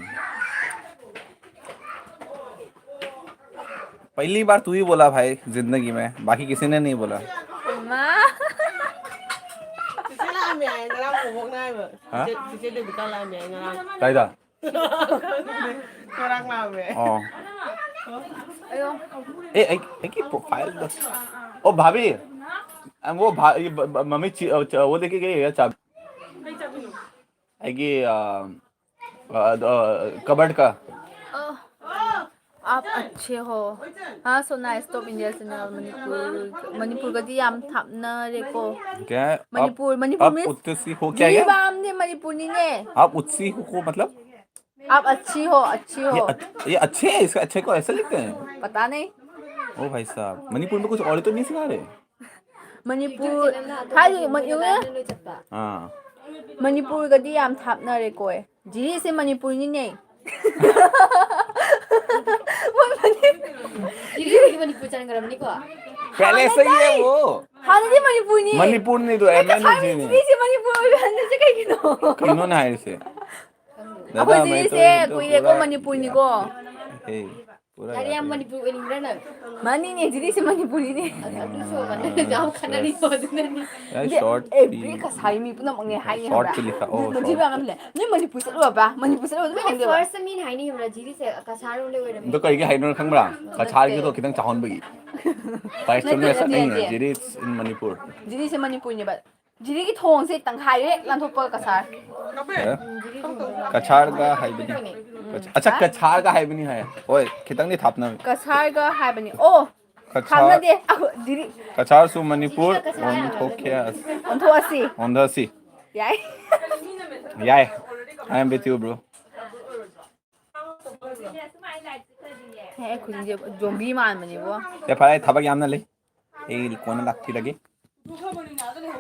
पहली बार तू ही बोला भाई जिंदगी में, बाकी किसी ने नहीं बोला। ꯃꯥ꯫ ꯆꯤꯆꯦ ꯂꯥꯛꯑꯝꯃꯦ ꯍꯥꯏ, ꯉꯔꯥꯡ ꯕꯣꯕꯣꯛꯅ ꯍꯥꯏꯕ꯫ ꯍꯥ? ꯆꯤꯆꯦ, ꯆꯤꯆꯦ ꯗꯦꯕꯤꯀꯥ ꯂꯥꯛꯑꯝꯃꯦ ꯍꯥꯏ ꯉꯔꯥꯡ꯫ ꯀꯥꯏꯗ? ꯉꯔꯥꯡ ꯂꯥꯛꯑꯝꯃꯦ꯫ ꯑꯣ꯫ ꯑꯌꯣ꯫ ए, एक, एक ही प्रोफाइल बस। ओ भाभी, वो भा-, ये ब-, ब-, मम्मी ची-, अ, च-, वो लेके गई है चाबी। ꯑꯩꯒꯤ, ꯑ, ꯑ, ꯑ, cupboard का। ꯑꯣ, आप अच्छे हो। हाँ, so nice, top India channel Manipur, ꯃꯅꯤꯄꯨꯔꯒꯗꯤ ꯌꯥꯝ ꯊꯥꯞꯅꯔꯦꯀꯣ꯫ क्या है? आप, ꯃꯅꯤꯄꯨꯔ, ꯃꯅꯤꯄꯨꯔ आप means उत्तरी हो क्या है? ꯖꯤꯔꯤꯕꯥꯝꯅꯦ, ꯃꯅꯤꯄꯨꯔꯅꯤꯅꯦ꯫ आप उत्तरी हो मतलब? आप अच्छी हो, अच्छी ये, हो। अच- ये अच्छे है, इसका अच्छे को ऐसा लिखते हैं? पता नहीं। ओ भाई साहब, मणिपुर में कुछ और तो नहीं सिखा रहे? ꯃꯅꯤꯄꯨꯔ ꯍꯥꯏꯗꯤ ꯃꯅꯤꯄꯨꯔ हाँ। ꯃꯅꯤꯄꯨꯔꯒꯗꯤ ꯌꯥꯝ ꯊꯥꯞꯅꯔꯦꯀꯣ꯫ ꯖꯤꯔꯤꯁꯦ ꯃꯅꯤꯄꯨꯔꯅꯤꯅꯦ꯫ ꯃꯅꯤꯄꯨꯔ ꯆꯪꯈ꯭ꯔꯕꯅꯤꯀꯣ꯫ पहले से ही है वो। ꯍꯥꯟꯅꯗꯤ ꯃꯅꯤꯄꯨꯔꯅꯤ꯫ ꯃꯅꯤꯄꯨꯔꯅꯤꯗꯣ, ꯑꯦꯝ ꯑꯦꯟ ꯖꯤꯅꯤ꯫ ꯖꯤꯔꯤꯁꯦ ꯃꯅꯤꯄꯨꯔ ꯑꯣꯏꯕ ꯍꯟꯗꯛꯁꯦ ꯀꯩꯒꯤꯅꯣ? ꯀꯩꯅꯣꯅꯦ ꯍꯥꯏꯔꯤꯁꯦ? ꯑꯩꯈꯣꯏ दादा, मैं तो ꯖꯤꯔꯤꯁꯦ ये तो ꯀꯨꯏꯔꯦꯀꯣ पूरा ꯃꯅꯤꯄꯨꯔꯅꯤꯀꯣ꯫ हे, पूरा ꯌꯥꯔꯦ, याद ꯌꯥꯝ है। ꯃꯅꯤꯄꯨꯔ ꯑꯣꯏꯅꯤꯡꯕ꯭ꯔꯥ ꯅꯪ? ꯃꯥꯅꯤꯅꯦ, ꯖꯤꯔꯤꯁꯦ ꯃꯅꯤꯄꯨꯔꯅꯤꯅꯦ꯫ ꯑꯗꯨꯁꯨ ꯃꯅꯤꯄꯨꯔ ꯌꯥꯝ ꯈꯠꯅꯔꯤꯕ ꯑꯗꯨꯅꯅꯤ꯫ यार, शॉर्ट ꯑꯦ, ꯕ꯭ꯔꯤ ꯀꯁꯥꯔꯤ ꯃꯤ ꯄꯨꯝꯅꯃꯛꯅꯦ ꯍꯥꯏꯅꯤ ꯈꯪꯕ꯭ꯔꯥ? ꯁꯣꯔꯠ ꯄꯤꯂꯤꯁ, ꯑꯣ, ꯃꯗꯨ ꯃꯌꯥꯝ ꯂꯩ꯫ ꯅꯣꯏ ꯃꯅꯤꯄꯨꯔ ꯆꯠꯂꯨꯔꯕ? ꯃꯅꯤꯄꯨꯔ ꯆꯠꯂꯨꯔꯕ? ꯑꯗꯨꯝ ꯍꯪꯗꯣꯏꯕ꯫ ꯐꯥꯔꯁꯇ ꯃꯤꯅ ꯍꯥꯏꯅꯩꯕ꯭ꯔꯥ ꯖꯤꯔꯤꯁꯦ ꯀꯁꯥꯔ ꯂꯣꯝꯗꯩ ꯑꯣꯏꯔꯝꯃꯤ? ꯑꯗꯣ ꯀꯩꯒꯤ ꯍꯥꯏꯅꯣ ꯈꯪꯕ꯭ꯔꯥ? ꯀꯁꯥꯔꯒꯤꯗꯣ ꯈꯤꯇꯪ ꯆꯥꯎꯍꯟꯕꯒꯤ꯫ ꯄꯥꯏꯁꯇꯣꯟ ꯅꯠꯇꯦ, ꯃꯦꯁ ꯅꯠꯇꯦ, ꯅꯠꯇꯦ꯫ ꯅꯠꯇꯦ꯫ ꯖꯤꯔꯤꯁ ꯏꯟ ꯃꯅꯤꯄꯨꯔ꯫ ꯖꯤꯔꯤꯁꯦ ꯃꯅꯤꯄꯨꯔꯅꯦꯕ꯫ ꯖꯤꯔꯤꯒꯤ ꯊꯣꯡꯁꯦ ꯇꯪꯈꯥꯏ ꯍꯦꯛ ꯂꯥꯟꯊꯣꯛꯄ ꯀꯁꯥꯔ꯫ ꯀꯁꯥꯔꯒ ꯍꯥꯏꯕꯅꯤ꯫ ꯑꯆꯥ, ꯀꯁꯥꯔꯒ ꯍꯥꯏꯕꯅꯤ ꯍꯥꯏ꯫ ꯍꯣꯏ, ꯈꯤꯇꯪꯗꯤ ꯊꯥꯞꯅ꯫ ꯀꯁꯥꯔꯒ ꯍꯥꯏꯕꯅꯤ꯫ ꯑꯣ, ꯀꯁꯥꯔ, ꯊꯥꯞꯅꯗꯦ꯫ ꯑꯩꯈꯣꯏ ꯖꯤꯔꯤ ꯀꯁꯥꯔꯁꯨ ꯃꯅꯤꯄꯨꯔ ꯑꯣꯟꯊꯣꯛꯈꯤꯌꯥꯁ꯫ ꯑꯣꯟꯊꯣꯛꯑꯁꯤ꯫ ꯑꯣꯟꯊꯣꯛꯑꯁꯤ꯫ ꯌꯥꯏ꯫ ꯌꯥꯏ꯫ I am with you, bro. ꯍꯦ, ꯈꯨꯟꯁꯦ ꯖꯣꯝꯕꯤ ꯃꯥꯟꯕꯅꯦꯕꯣ꯫ ꯁꯦ, ꯐꯔꯦ, ꯊꯕꯛ ꯌꯥꯝꯅ ꯂꯩ꯫ ꯑꯩ ꯀꯣꯟꯅ ꯂꯥꯛꯄꯤꯔꯒꯦ꯫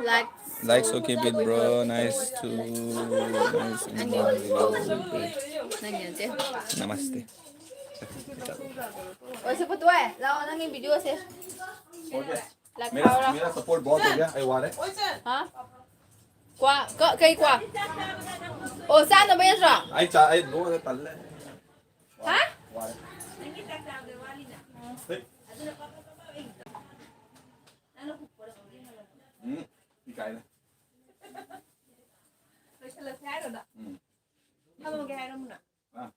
Like, Like, so keep it, bro. Nice to, nice and ꯅꯪꯒꯤ ꯅꯠꯇꯦ꯫ नमस्ते. ꯑꯣꯏꯁꯦ ꯄꯨꯠꯇꯣꯏ, ꯂꯥꯛꯑꯣ ꯅꯪꯒꯤ ꯚꯤꯗꯤꯑꯣꯁꯦ꯫ Like मेरा ꯊꯥꯎꯔꯣ꯫ मेरा सपोर्ट बहुत हो गया, आई वारे। ꯍꯥ? ꯀ꯭ꯋꯥ? ꯀ-, ꯀꯩ ꯀ꯭ꯋꯥ? ꯑꯣ, ꯆꯥꯅꯕ ꯅꯠꯇ꯭ꯔꯣ? आई चा आई नो तल्ले। ꯍꯥ? वारे। हम्म, इकाई ना। हम्म। हाँ।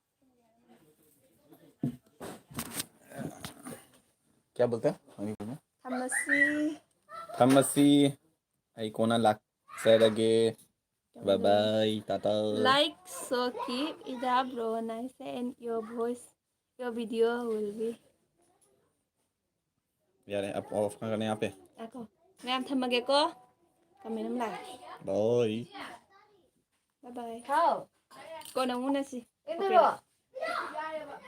क्या बोलते हैं मणिपुर में? ꯊꯝꯃꯁꯤ꯫ ꯊꯝꯃꯁꯤ꯫ ꯑꯩ ꯀꯣꯟꯅ ꯂꯥꯛꯆꯔꯒꯦ꯫ Bye bye, Tata. Like, so keep it up, bro. Nice and your voice, your video will be. ꯌꯥꯔꯦ, ꯑꯞ ꯑꯣꯐ ꯉꯥꯛꯇꯅꯦ ꯍꯥꯞꯄꯦ꯫ ꯉꯥꯏꯈꯣ꯫ ꯃꯌꯥꯝ ꯊꯝꯃꯒꯦꯀꯣ꯫ ꯀꯃꯦꯟ ꯑꯃ ꯂꯥꯛꯑꯦ꯫ ꯕꯥꯏ꯫ Bye bye꯫ ꯍꯥꯎ꯫ ꯀꯣꯟꯅ ꯑꯃꯨꯛ ꯎꯅꯁꯤ꯫ ꯏꯟꯗ꯭ꯔꯣ?